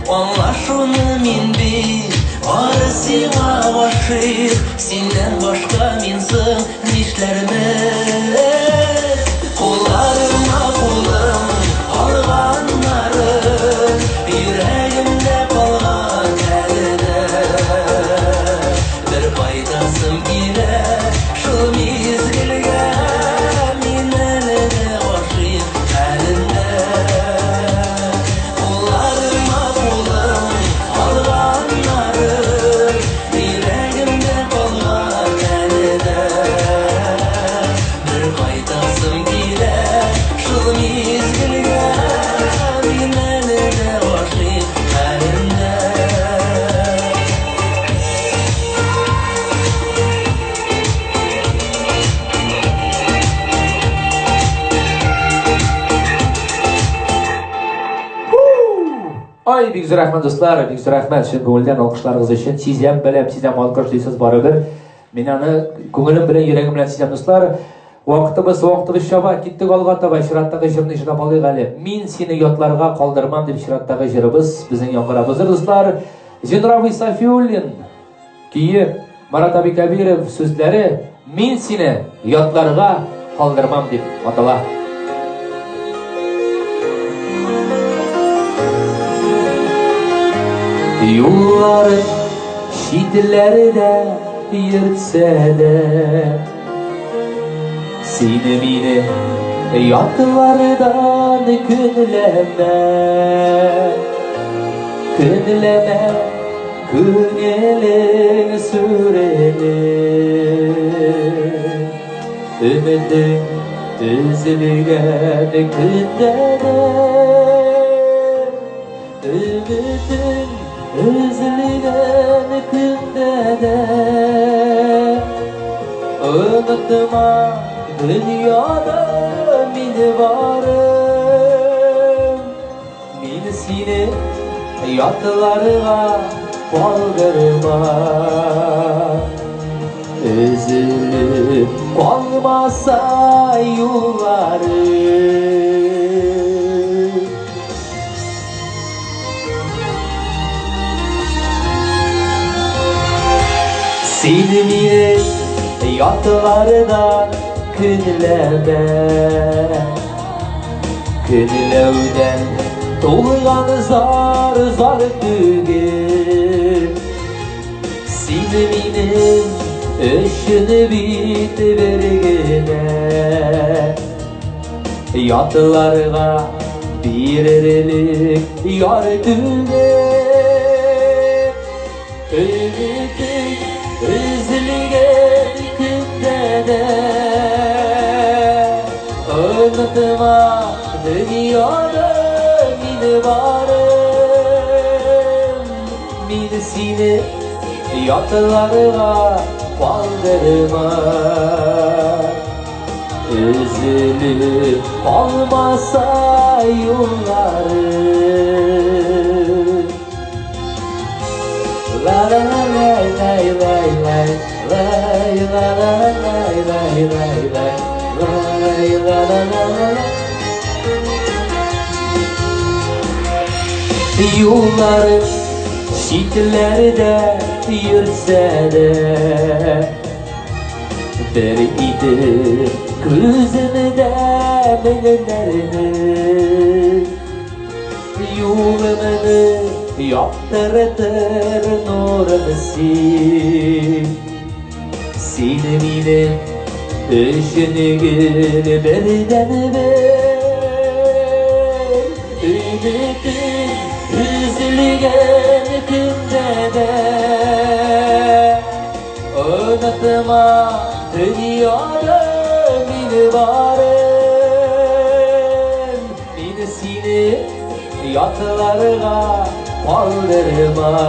Аңла шуны, мин бит бары сиңа гашыйк, Синнән башка мин соң нишләрмен? Кулларыма кулым алганнары, Йөрәгемдә калган әле дә. Бер кайтасым килә шул мизгелгә, Мин әле дә гашыйк хәлендә. Кулларыма кулым алганнары, Йөрәгемдә калган әле дә. Бер кайтасым килә шул мизгелгә, Мин әле дә гашыйк хәлендә. Ай, бик зур рәхмәт, дуслар, бик зур рәхмәт, чын күңелдән алкышларыгыз өчен. Сизәм, беләм, сизәм, алкыш дисез барыбер. Мин аны күңелем белән, йөрәгем белән сизәм, дуслар. Вакытыбыз, вакытыбыз чаба, киттек алга таба, чираттагы җырны җырлап алыйк әле. Мин сине ятларга калдырмам дип чираттагы җырыбыз безнең яңгырабыздыр, дуслар. Зиннур абый Сафиуллин көе, Марат абый Кәбиров сүзләре Мин сине ятларга калдырмам дип атала. Юллары читләрдә йөртсә дә, Сине мине ятлардан көнләмә, Көнләмә күңелең сүрелер. Өметең өзелгән көндә дә, Өметең өзелгән көндә дә, Онытма, дөньяда мин барым. Мин сине ятларга калдырмам. Өзелеп калмаса юлларым. Син мине ятлардан көнләмә. Көнләүдән тулган зар зар түгел. Син минем өчен бит бер генә. Ятларга бирерлек яр түгел. Өметең өзелгән көндә дә Онытма, дөньяда мин барым. Мин сине ятларга калдырмам. Өзелеп калмаса юлларым. La la la la la la la la la la la la la la la la la la. Юллары читләрдә йөрсә дә, Бер итеп күземдә меңнәрне, Юлымны яктыртыр нурым син. Син минем өчен гел бердәнбер. Өметем өзелгән көндә дә Онытма, дөньяда мин барым. Мин сине ятларга калдырмам.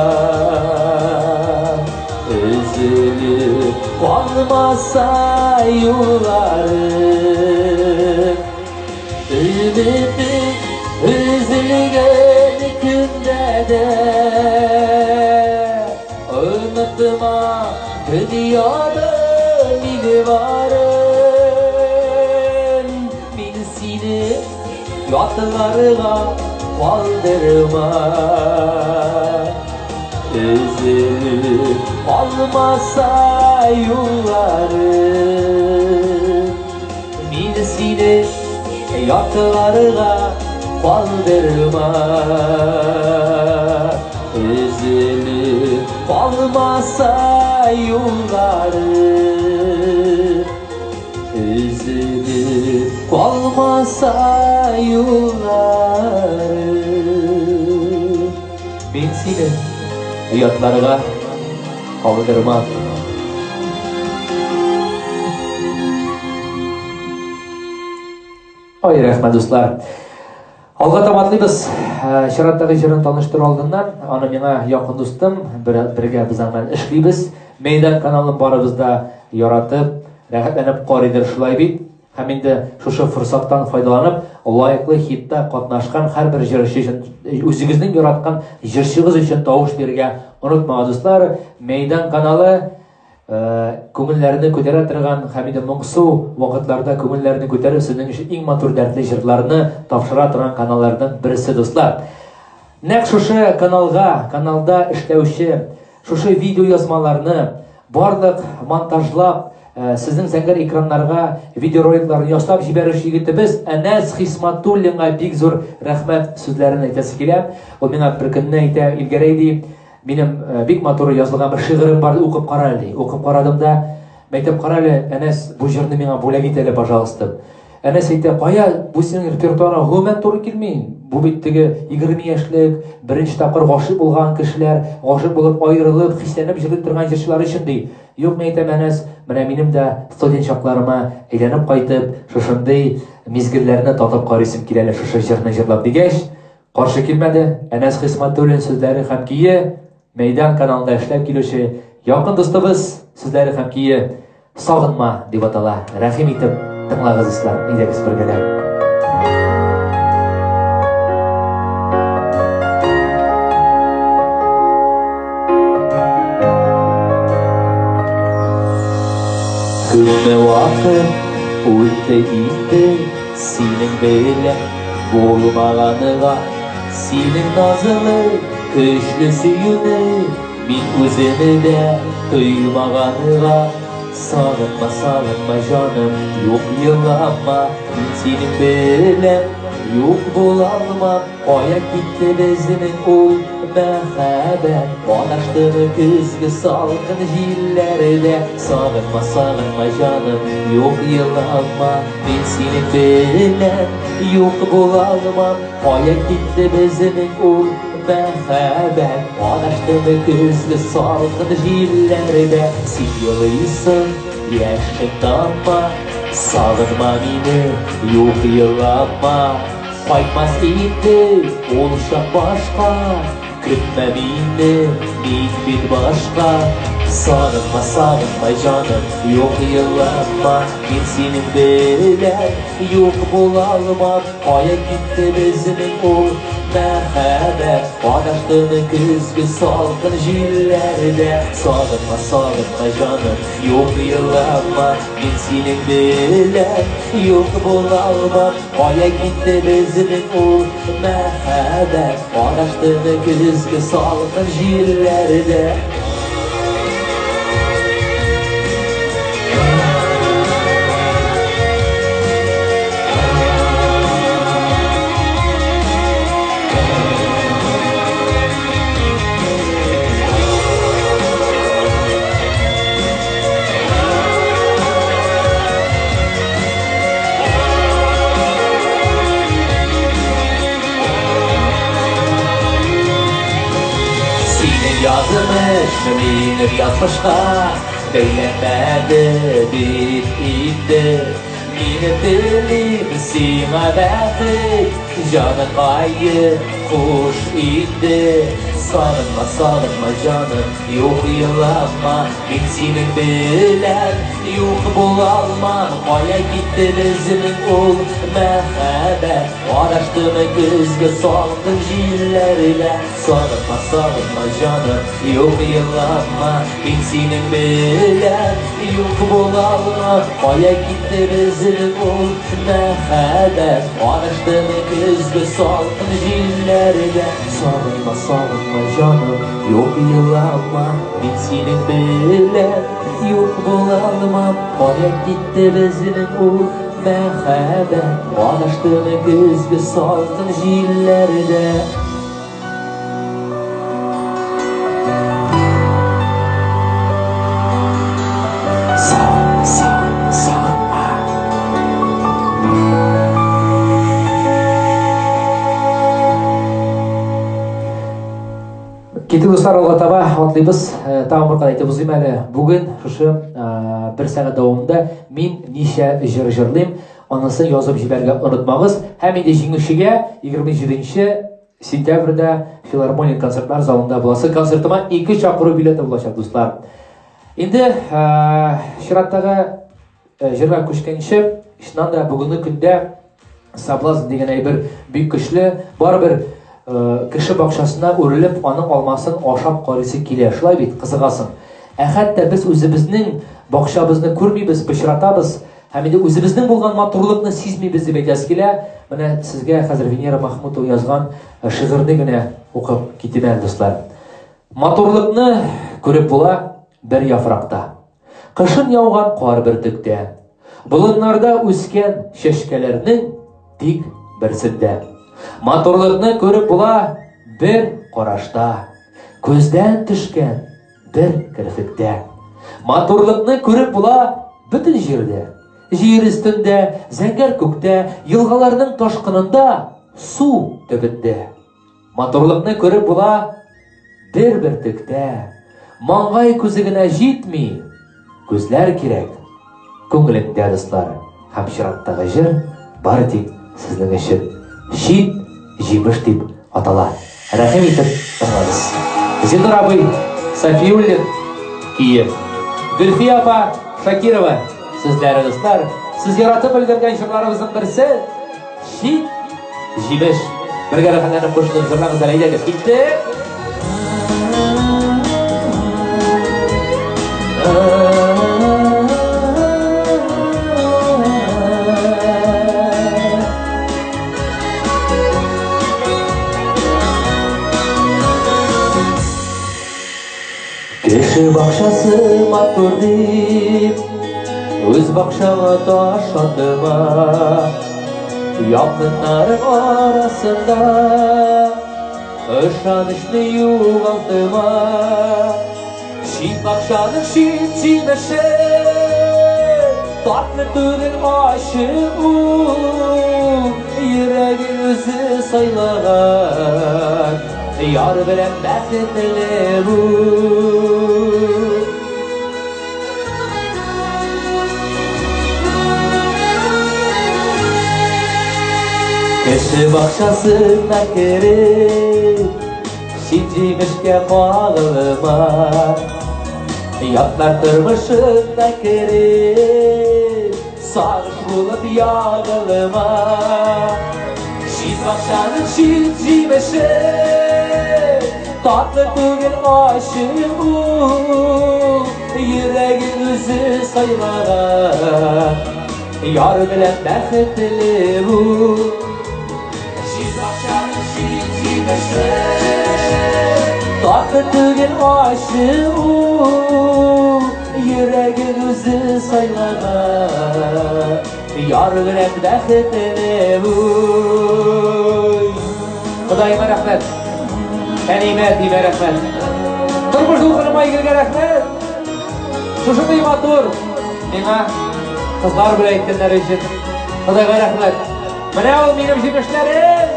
Өзелеп калмаса юлларым. Өметең өзелгән көндә дә Онытма, дөньяда мин барым. Мин сине ятларга калдырмам. Өзелеп калмаса юлларым. Мин сине ятларга калдырмам. Өзелеп калмаса юлларым. Өзелеп калмаса юлларым. Мин сине ятларга калдырмам. Ой, рәхмәт, дуслар. Алга таба атлыйбыз. Чираттагы җырын таныштыру алдыннан, аны миңа якын дустым, бергә без аның белән эшлибез. Мәйдан каналын барыбыз да яратып, рәхәтләнеп карыйдыр, шулай бит? Һәм инде шушы форсаттан файдаланып, лаеклы хитта катнашкан һәрбер җырчы өчен, үзегезнең яраткан җырчыгыз өчен тавыш бирергә онытмагыз, дуслар. Мәйдан каналы. Күңелләрне күтәрә торган һәм инде моңсу вакытларда күңелләрне күтәреп сезнең өчен иң матур дәртле җырларны тапшыра торган каналларның берсе, дуслар. Нәкъ шушы каналга, каналда эшләүче шушы видеоязмаларны барлык монтажлап, сезнең зәңгәр экраннарга видеороликларны ясап җибәрүче егетебез Әнәс Хисматуллинга бик зур рәхмәт сүзләрен әйтәсе килә. Ул миңа бер көнне әйтә, Илгәрәй ди, Минем бик матур язылган бер шигырем бар, укып кара әле, ди. Укып карадым да, әйтәм, кара әле, Әнәс, бу җырны миңа бүләк ит әле, пожалуйста. Әнәс әйтә, кая, бу синең репертуарыңа гомумән туры килми. Бу бит теге 20 яшьлек, беренче тапкыр гашыйк булган кешеләр, гашыйк булып аерылып, хисләнеп җырлый торган җырчылар өчен, ди. Юк, мин әйтәм, Әнәс, менә минем дә студент чакларыма әйләнеп кайтып, шушындый мизгелләрне татып карыйсым килә әле шушы җырны җырлап дигәч, Каршы килмәде, Әнәс Хисмәтуллин сүзләре һәм көе, Мәйдан каналында эшләп килүче якын дустыбыз сүзләре һәм көе Сагынма дип атала. Рәхим итеп тыңлагыз, дуслар, әйдәгез бергәләп. Күпме вакыт үтте инде Синең белән булмаганга, синең назлы, көчле сөюне мин үзем дә тоймаганга. Сагынма, сагынма, җаным, юк елама, мин синең белән юк була алмам. Кая китте безнең ул мәхәббәт? Адаштымы көзге салкын җилләрдә? Сагынма, сагынма, җаным, юк елама, мин синең белән юк була алмам. Кая китте безнең ул мәхәббәт? Адаштымы көзге салкын җилләрдә? Син елыйсың, яшең тама, сагынма мине, юк елама. Кайтмас инде ул чак башка, Көтмә мине, мин бит башка. Сагынма, сагынма, җаным, юк елама, Мин синең белән юк була алмам. Кая китте безнең ул мәхәббәт? Адаштымы көзге салкын җилләрдә? Сагынма, сагынма, җаным, юк елама, Мин синең белән юк була алмам. Кая китте безнең ул мәхәббәт? Адаштымы көзге салкын җилләрдә? Синең язмыш минем язмышка бәйләнмәде бит инде. Мине телим сиңа бәхет, җаныкаем, хуш инде. Сагынма, сагынма, җаным, юк елама, мин синең белән юк була алмам. Кая китте безнең ул мәхәббәт? Адаштымы көзге салкын җилләрдә? Сагынма, сагынма, җаным, юк елама, мин синең белән юк була алмам. Кая китте безнең ул мәхәббәт? Адаштымы көзге салкын җилләрдә? Сагынма, сагынма, җаным, юк елама, мин синең белән юк була алмам. Кая китте безнең ул мәхәббәт? Адаштымы көзге салкын җилләрдә? Китик, дуслар, алга таба атлыйбыз. Тагын бер кат әйтеп узыйм әле. Бүген шушы бер сәгать дәвамында мин ничә җыр җырлыйм, анысын язып җибәрергә онытмагыз. Һәм инде җиңүчегә 27 сентябрьдә филармония концертлар залында буласы концертыма ике чакыру билеты булачак, дуслар. Инде чираттагы җырга күчкәнче, чыннан да бүгенге көндә соблазн дигән әйбер бик көчле. Барыбер кеше бакчасына үрелеп, аның алмасын ашап карыйсы килә. Шулай бит, кызыгасың. Ә хәтта без үзебезнең бакчабызны күрмибез, пычратабыз һәм инде үзебезнең булган матурлыкны сизмибез дип әйтәсе килә. Менә сезгә хәзер Венера Махмутова язган шигырьне генә укып китим әле, дуслар. Матурлыкны күреп була бер яфракта. Кышын яуган кар бөртектә. Болыннарда үскән чәчкәләрнең тик берсендә. Матурлыкны күреп була бер карашта. Күздән төшкән бер керфектә. Матурлыкны күреп була бөтен җирдә. Җир өстендә, зәңгәр күктә, елгаларның ташкынында, су төбендә. Матурлыкны күреп була бер бөртектә. Маңгай күзе генә җитми, күзләр кирәк. Күңелеңдә, дуслар, һәм чираттагы җыр бары тик сезнең өчен Чит җимеш дип атала. Рәхим итеп тыңлагыз. Зиннур абый Сафиуллин кие. Гөлфия апа Шакирова сүзләре, дуслар. Сез яратып өлгергән җырларыбызның берсе Чит җимеш. Бергә рәхәтләнеп кушылып җырлагыз әле, әйдәгез, киттек! Кеше бакчасы матур дип, үз бакчаңа таш атма. Якыннарың арасында ышанычны югалтма. Чит бакчаның чит җимеше, татлы түгел ачы ул. Йөрәгең үзе сайлаган, яр белән бәхетле бул. Кеше бакчасына кереп, чит җимешкә кагылма. Ятлар тормышына кереп, сагыш булып ягылма. Чит бакчаның чит җимеше, татлы түгел ачы ул. Йөрәгең үзе сайлаган, яр белән бәхетле бул. Чит бакчаның чит җимеше, татлы түгел ачы ул. Йөрәгең үзе сайлаган, яр белән бәхетле бул. Ходаема рәхмәт. Әниемә, әтиемә рәхмәт. Тормыш дулкыныма Айгөлгә рәхмәт. Шушындый матур миңа кызлар бүләк иткәннәре өчен Ходайга рәхмәт. Менә ул минем җимешләрем.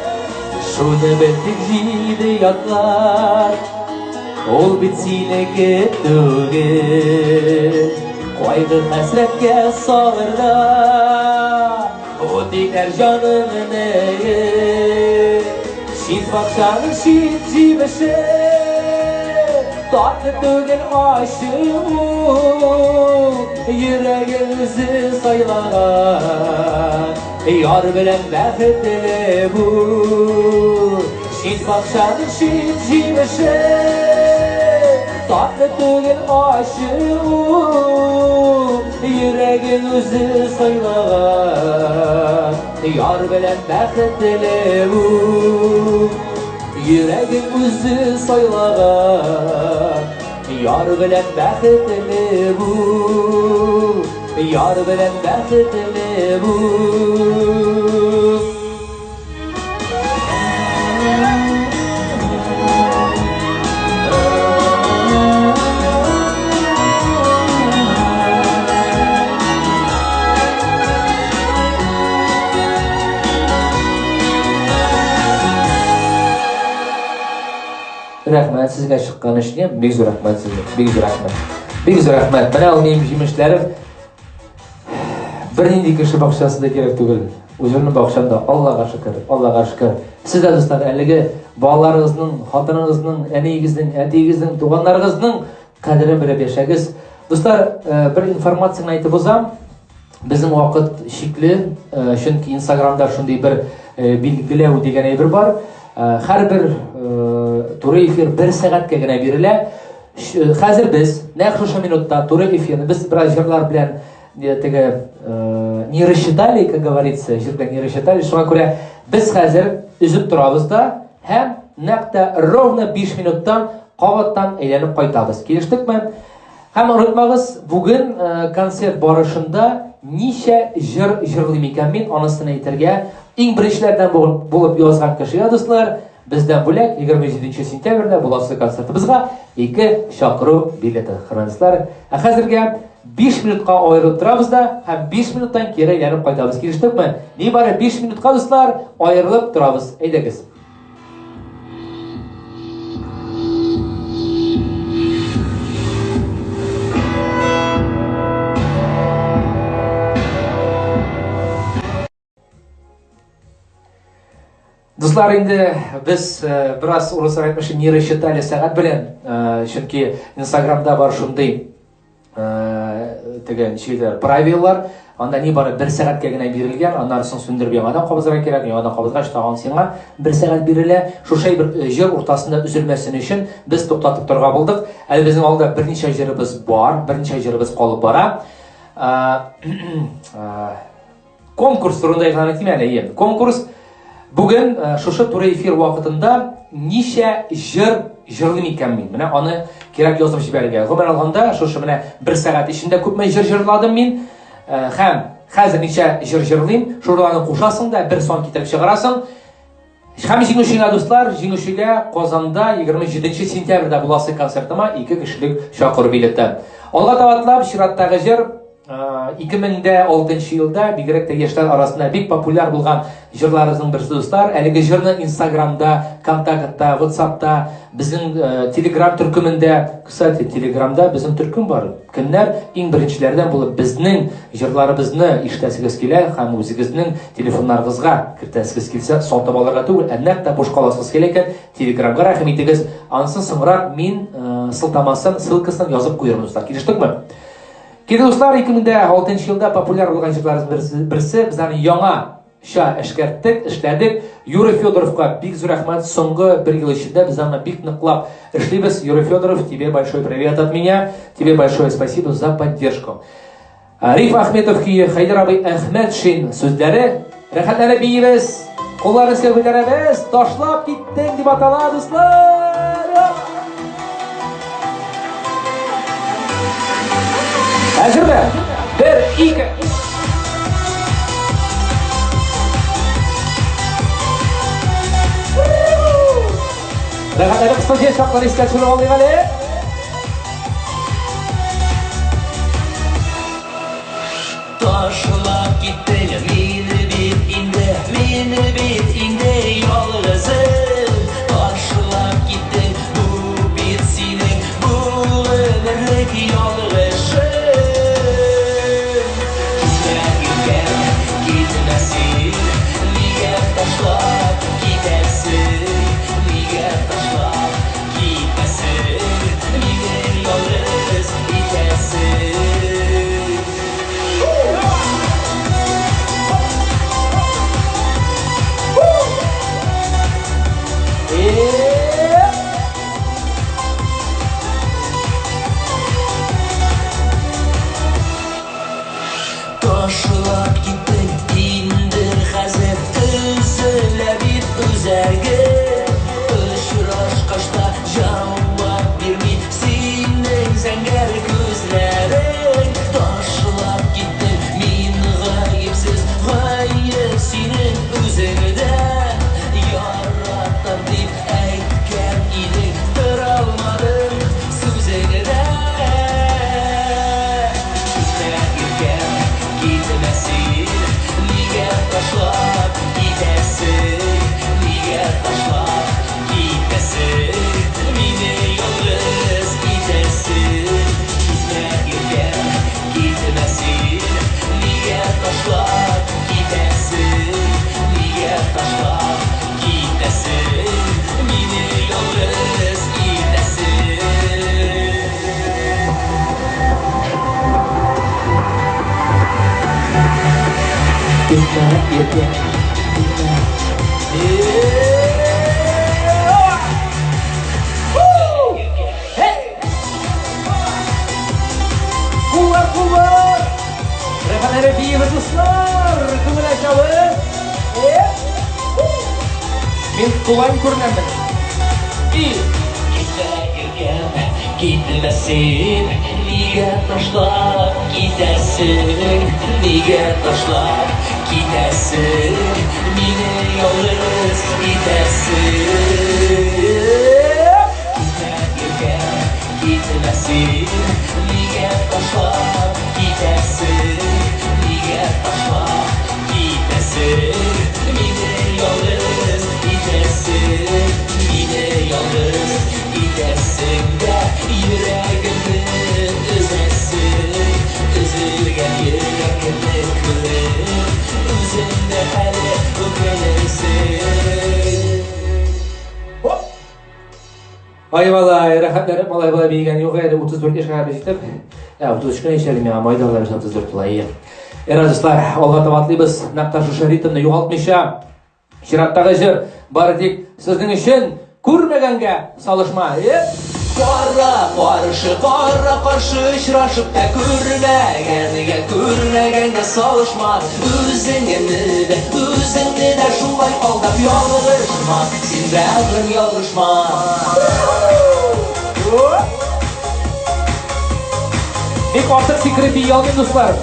Шуны белдек җиде ятлар. Ул бит синеке түгел. Кайгы хәсрәткә салыр да, ут итәр җаныңны. Чит бакчаның чит җимеше, татлы түгел ачы ул. Йөрәгең үзе сайлаган, яр белән бәхетле бул. Чит бакчаның чит җимеше, татлы түгел ачы ул. Йөрәгең үзе сайлаган, яр белән бәхетле бул. Йөрәгең үзе сайлаган, яр белән бәхетле бул. Яр белән бәхетле бул. Рәхмәт сезгә чыккан өчен, бик зур рәхмәт сезгә, бик зур рәхмәт. Бик зур рәхмәт. Менә ул минем җимешләрем. Бернинди кеше бакчасы да кирәк түгел. Үземнең бакчамда, Аллага шөкер, Аллага шөкер. Сез дә, дуслар, әлеге балаларыгызның, хатыныгызның, әниегезнең, әтиегезнең, туганнарыгызның кадерен белеп яшәгез. Дуслар, бер информацияне әйтеп узам. Безнең вакыт чикле, чөнки Инстаграмда шундый бер билгеләү дигән әйбер бар. Һәрбер туры эфир бер сәгатькә генә бирелә. Хәзер без нәкъ шушы минутта туры эфирны без бераз җырлар белән теге не рассчитали, как говорится, җыр белән не рассчитали. Шуңа күрә без хәзер өзеп торабыз да һәм нәкъ тә ровно 5 минуттан кабаттан әйләнеп кайтабыз. Килештекме? Һәм онытмагыз, бүген концерт барышында ничә җыр җырлыйм икән мин, анысын әйтергә иң беренчеләрдән булып язган кешегә, дуслар, бездән бүләк 27 сентябрьдә буласы концертыбызга ике чакыру билеты, хөрмәтле дуслар. Ә хәзергә 5 минутка аерылып торабыз да һәм 5 минуттан кире әйләнеп кайтабыз. Килештекме? Нибары 5 минутка, дуслар, аерылып торабыз. Әйдәгез. Дуслар, инде без бераз урыслар әйтмешли не рассчитали сәгать белән, чөнки Инстаграмда бар шундый теге ничек әйтәләр, правилалар, анда нибары бер сәгатькә генә бирелгән, аннары соң сүндереп яңадан кабызырга кирәк, яңадан кабызгач тагын сиңа бер сәгать бирелә. Шушы бер җыр уртасында өзелмәсен өчен без туктатып торырга булдык. Әле безнең алда берничә җырыбыз бар, берничә җырыбыз калып бара. Конкурс турында игълан итим әле, әйе. Конкурс бүген шушы туры эфир вакытында ничә җыр җырлыйм икән мин? Менә аны кирәк язып җибәрергә. Гомумән алганда, шушы менә бер сәгать эчендә күпме җыр җырладым мин? Һәм хәзер ничә җыр җырлыйм? Шуларны кушасың да бер сан китереп чыгарасың. Һәм җиңүчегә, дуслар, җиңүчегә Казанда 27 сентябрьдә буласы концертыма ике кешелек чакыру билеты. Алга таба атлап, чираттагы җыр 2006 елда бигрәк тә яшьләр арасында бик популяр булган җырларыбызның берсе, дуслар. Әлеге җырны Инстаграмда, Контактта, WhatsAppта, безнең Telegram төркемендә, кстати, Telegramда безнең төркем бар. Кемнәр иң беренчеләрдән булып безнең җырларыбызны ишетәсегез килә һәм үзегезнең телефоннарыгызга кертәсегез килсә, сатып алырга түгел, ә нәкъ тә бушка аласыгыз килә икән, Telegramга рәхим итегез. Анысы соңрак мин сылтамасын, ссылкасын язып куермын, дуслар. Килештекме? Кирәк, дуслар, 2006 елда популяр булган җырларыбыз берсе, без аны яңа ша эшкәрттек, эшләдек. Юрий Федоровка бик зур рәхмәт. Соңгы бер ел эчендә без аны бик ныклап эшлибез. Юрий Федоров, тебе большой привет от меня. Тебе большое спасибо за поддержку. Риф Ахметов көе, Хәйдәр абый Әхмәтшин сүзләре. Рәхәтләнеп биибез, кулларны өскә күтәрәбез, ташлап киттең дип атала, дуслар. Әзерме? Бер, ике. Рәхәтләнеп студент чакларын искә төшереп алыйк әле. Ташлап киттең мине бит инде, мине бит инде ялгызым. Ташлап киттең, бу бит синең, бу гомерлек ялгышың. Китмә, иркәм, китмә син, нигә ташлап китәсең, нигә ташлап китәсең, мине ялгыз итәсең. Ташлап киттең инде хәзер, өзелә бит үзәгем. Очрашкач та җавап бирми синең зәңгәр күзләрең. Ташлап киттең, мин гаепсез, гаеп синең үзеңдә. Яратам дип әйткән идең, тора алмадым сүзеңдә. Китмә, иркәм, китмә син, нигә ташлап китәсең, нигә ташлап китәсең, мине ялгыз итәсең. Китмә, иркәм, китмә син, нигә ташлап китәсең, нигә ташлап китәсең, мине ялгыз итәсең. Китмә, иркәм, китмә. Hey! тулаем күренәме? И Китмә, иркәм, китмә син, нигә ташлап китәсең, нигә ташлап китәсең, мине ялгыз итәсең. Китмә, иркәм, китмә син, нигә ташлап китәсең, нигә ташлап китәсең, мине ялгыз итәсең, мине ялгыз итәсең дә йөрәгемне өзәсең, өзелгән йөрәкне күреп, үзең дә әле үкенерсең. Хоп! Ай малай, рәхәтләнеп малай болай биегән юк әле 34 яшькә кадәр җитеп. Ә, 33 кенә яшь әле миңа, майда алар 34 була, әйе. Әйе, дуслар, алга таба атлыйбыз, нәкъ тә шушы ритмны югалтмыйча. Чираттагы җыр бары тик сезнең өчен күрмәгәнгә салышма. Е! Кара каршы, кара каршы очрашып та күрмәгәнгә, күрмәгәнгә салышма. Үзеңне дә, үзеңне дә шулай алдап ялгышма. Син бәгърем ялгышма. Бик артык сикереп бии алмыйм, дуслар.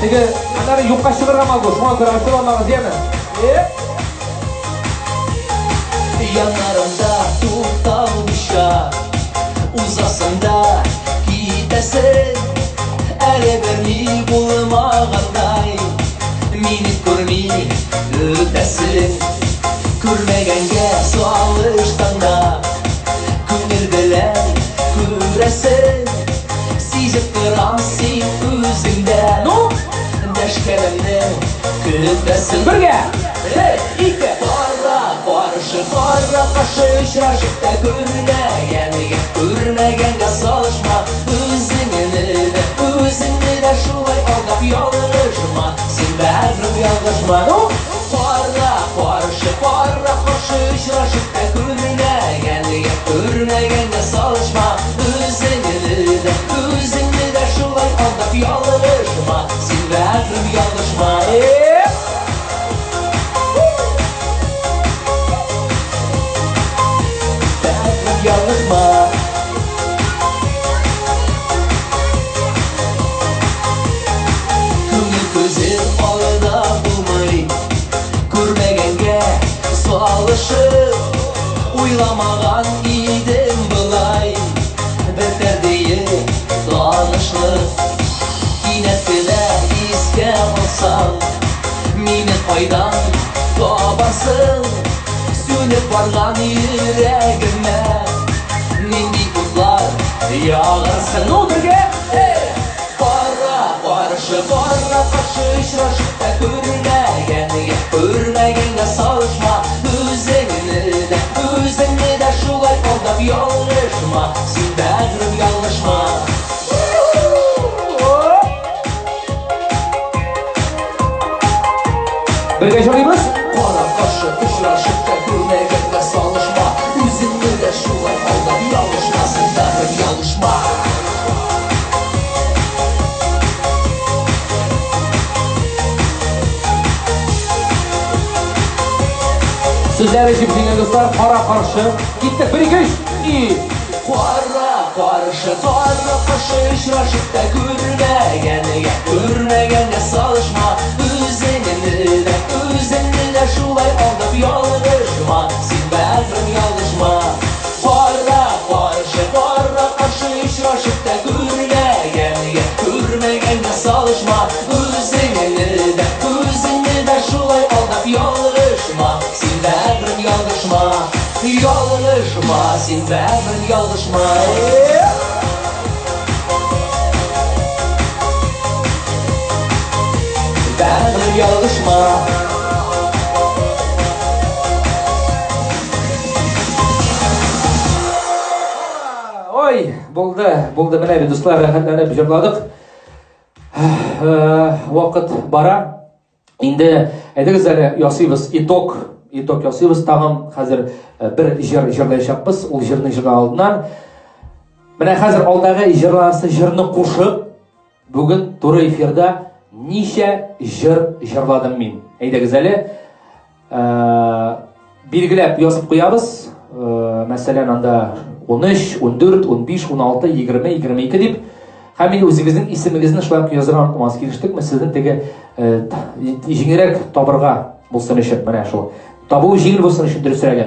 Теге аннары юкка чыгарга могу, шуңа күрә ачуланмагыз, яме. Яннарымда тукталмыйча узасың да китәсең. Әле берни булмагандай мине күрми үтәсең. Күрмәгәнгә салыштың да күңел белән күрәсең. Сизеп торам син үзеңдә. Ну? Дәшкәнемне көтәсең. Бергә! Бер, ике. Кара каршы, кара каршы очрашып та күрмәгәнгә, күрмәгәнгә салышма. Үзеңне дә, үзеңне дә шулай алдап ялгышма. Син бәгърем ялгышма. Ну? Кара каршы, кара каршы очрашып та күрмәгәнгә, күрмәгәнгә салышма. Үзеңне дә, үзеңне дә шулай алдап ялгышма. Син бәгърем ялгышма. Бәгърем ялгышма. Күңел күзе алда булмый, күрмәгәнгә салышып, уйламаган идем болай. Бетәр диеп танышлык, кинәт кенә искә алсаң, мине кайдан табарсың? Сүнеп барган йөрәгемә нинди утлар ягарсың? Ну, бергә! Кара каршы, кара каршы очрашып та күрмәгәнгә, күрмәгәнгә салышма. Үзеңне дә, үзеңне дә шулай алдап ялгышма. Син бәгърем ялгышма. Бергә җырлыйбыз? Кара каршы очрашып та күрмәгәнгә салышма. Үзеңне дә шулай алдап ялгышма. Син бәгърем ялгышма. Сүзләре җип-җиңел, дуслар, кара каршы. Киттек, бер, ике, өч, и. Кара каршы, кара каршы очрашып та күрмәгәнгә, күрмәгәнгә салышма. Үзеңне дә, үзеңне дә шулай алдап ялгышма. Син бәгърем ялгышма. Кара каршы, кара каршы очрашып та күрмәгәнгә, күрмәгәнгә салышма. Үзеңне дә, үзеңне дә шулай алдап ялгышма. Син бәгърем ялгышма. Ялгышма, син бәгърем ялгышма. Бәгърем ялгышма. Ой, булды, булды менә бит, дуслар, рәхәтләнеп җырладык. Вакыт бара. Инде әйдәгез әле ясыйбыз итог, итог ясыйбыз. Тагын хәзер бер җыр җырлаячакбыз. Ул җырны җырлар алдыннан менә хәзер алдагы җырланасы җырны кушып, бүген туры эфирда ничә җыр җырладым мин? Әйдәгез әле. Билгеләп язып куябыз. Мәсәлән, анда 13, 14, 15, 16, 20, 22 дип. Һәм инде үзегезнең исемегезне шулай ук язырга онытмагыз. Килештекме? Сезнең теге җиңелрәк табырга булсын өчен, менә шул. Табу җиңел булсын өчен дөресрәге.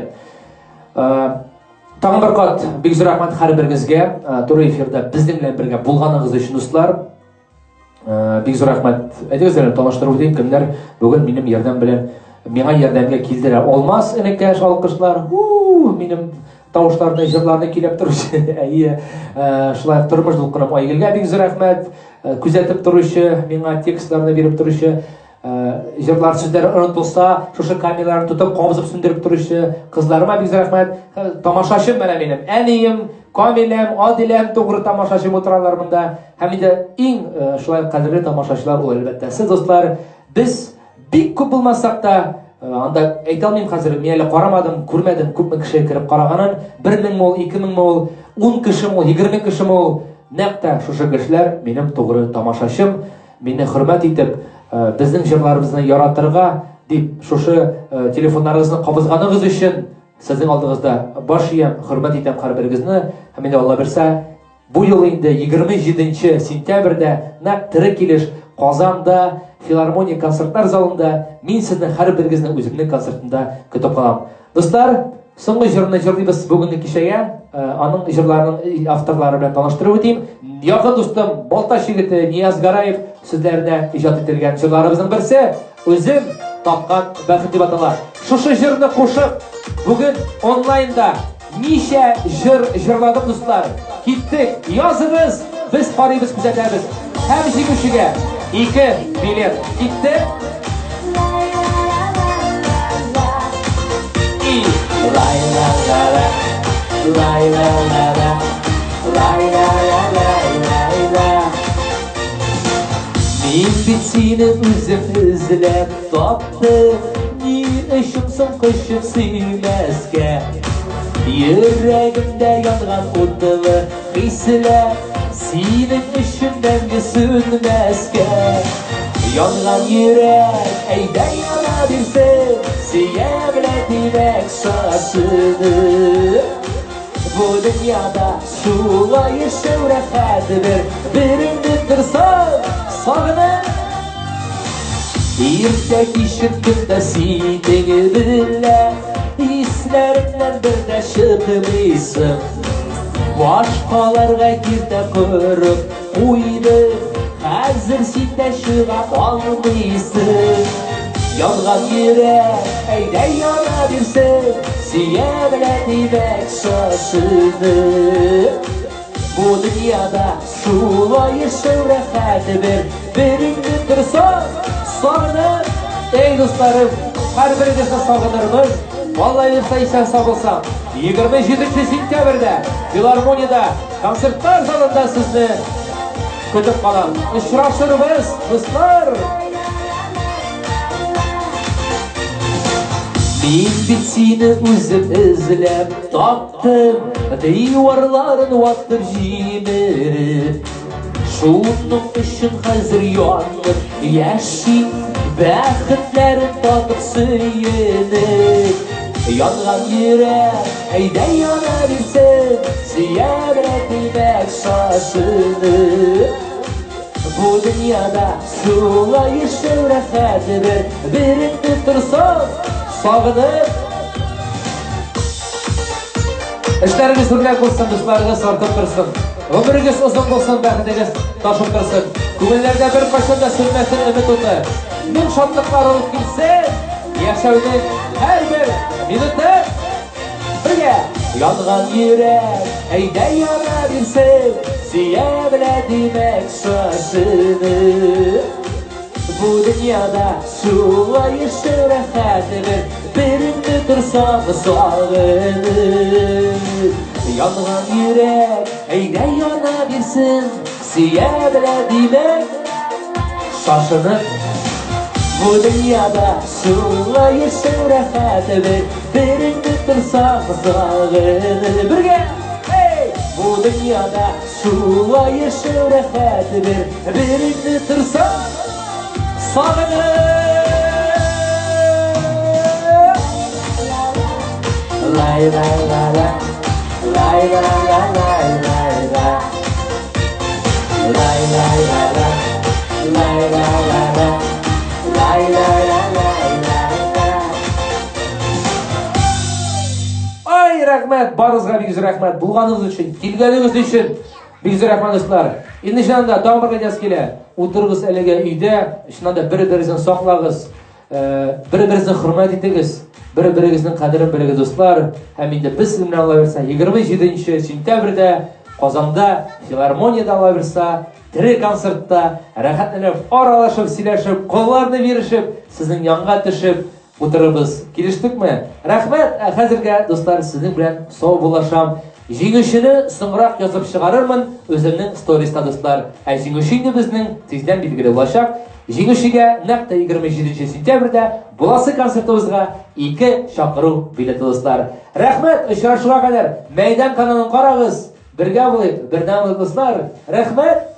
Тагын бер кат бик зур рәхмәт һәрберегезгә туры эфирда безнең белән бергә булганыгыз өчен, дуслар. Бик зур рәхмәт. Әйдәгез әле таныштырып үтәйем, кемнәр бүген минем ярдәм белән миңа ярдәмгә килделәр. Алмаз энекәш, алкышлар. Минем тавышларны, җырларны көйләп торучы. Әйе, шулай ук тормыш дулкыным Айгөлгә бик зур рәхмәт. Күзәтеп торучы, миңа текстларны биреп торучы. Җырлар сүзләре онытылса, шушы камераларны тотып, кабызып сүндереп торучы кызларыма бик зур рәхмәт. Тамашачым менә минем. Әнием, Камиләм, Адиләм тугры тамашачым утыралар монда. Һәм инде иң шулай кадерле тамашачылар ул әлбәттә. Сез, дуслар, без бик күп булмасак та, анда әйтә алмыйм хәзер, мин әле карамадым, күрмәдем, күпме кеше кереп караганын. 1000 мең ул, 2000 мең ул, 10 кеше ул, 20 кеше ул. Нәкъ тә шушы кешеләр минем тугры тамашачым. Мине хөрмәт итеп, безнең җырларыбызны яратырга дип шушы телефоннарыгызны кабызганыгыз өчен сезнең алдыгызда баш иям, хөрмәт итәм һәрберегезне. Һәм инде Алла бирсә, бу юлы инде 27 сентябрьдә нәкъ тере килеш Казанда филармония концертлар залында мин сезне һәрберегезне үземнең концертымда көтеп калам. Дуслар, соңгы җырны җырлыйбыз бүгенге кичәгә. Аның җырларының авторлары белән таныштырып үтим. Якын дустым, Балтач егете Нияз Гараев сүзләренә иҗат ителгән җырларыбызның берсе Үзем тапкан бәхет дип атала. Шушы җырны кушып, бүген онлайнда ничә җыр җырладым, дуслар. Киттек, языгыз, без карыйбыз, күзәтәбез. Һәм җиңүчегә ике билет. Киттек. И лай ла ла ла, лай ла ла ла, лай ла ла лай лай ла. Мин бит сине үзем эзләп таптым, ни өчен соң кочып сөймәскә? Йөрәгемдә янган утлы хисләр синең өчен мәңге сүнмәскә. Янган йөрәк, әйдә яна бирсен, сөя белә димәк шашынып. Бу дөньяда шулай яшәү рәхәт бер, береңне торсаң, сагынып. Иртә кичен көндә синең белән, исләремнән бер дә чыкмыйсың. Башкаларга киртә корып куйдым, хәзер син дә чыга алмыйсың. Янган йөрәк, әйдә яна бирсен, сөя белә димәк шашынып. Бу дөньяда шулай яшәү рәхәт бер, береңне торсаң, сагынып. Эй, дусларым, һәрберегезне сагынырмын. Алла бирсә, исән сау булсам. 27 сентябрьдә филармониядә концертлар залында сезне көтеп калам. Очрашырбыз, дуслар! Мин бит сине үзем эзләп таптым, диварларын ватып җимереп. Шуның өчен хәзер янып яшим, бәхетләрен татып сөенеп. Янган йөрәк, әйдә яна бирсен, сөя белә димәк шашынып. Бу дөньяда шулай яшәү рәхәт бер, береңне торсаң, сагынып. Эшләрегез үрнәк булсын, дусларыгыз артып торсын. Гомерегез озын булсын, бәхетегез ташып торсын. Күңелләрдә беркайчан да сүнмәсен өмет уты. Мең шатлыклар алып килсен, яшәүнең һәрбер минуты. Бергә! Янган йөрәк, әйдә яна бирсен, сөя белә димәк шашынып. Бу дөньяда шулай яшәү рәхәт бер, береңне торсаң сагынып. Янган йөрәк, әйдә яна бирсен, сөя белә димәк шашынып. Бу дөньяда шулай яшәү рәхәт бер, береңне торсаң сагынып. Бергә! Эй! Бу дөньяда шулай яшәү рәхәт бер, береңне торсаң сагынып. Лай лай ла ла. Лай ла ла лай лай ла. Лай лай ла ла. Лай ла ла ла. Лай лай ла лай лай ла. Ай, рәхмәт, барыгызга бик зур рәхмәт. Булганыгыз өчен, килгәнегез өчен бик зур рәхмәт, дуслар. Инде чыннан да тагын бер әйтәсе килә. Утырыгыз әлегә өйдә, чыннан да бер-берегезне саклагыз, бер-берегезне хөрмәт итегез, бер-берегезнең кадерен белегез, дуслар. Һәм инде без сезнең белән, Алла бирсә, 27 сентябрьдә Казанда филармониядә, Алла бирсә, тере концертта рәхәтләнеп, аралашып, сөйләшеп, кулларны бирешеп, сезнең янга төшеп утырырбыз. Килештекме? Рәхмәт. Ә хәзергә, дуслар, сезнең белән саубуллашам. Җиңүчене соңрак язып чыгарырмын үземнең сториста, дуслар. Ә җиңүче инде безнең тиздән билгеле булачак. Җиңүчегә нәкъ тә 27 сентябрьдә буласы концертыбызга ике чакыру билеты, дуслар. Рәхмәт, очрашуга кадәр. Мәйдан каналын карагыз. Бергә булыйк, бердәм булыйк, дуслар. Рәхмәт.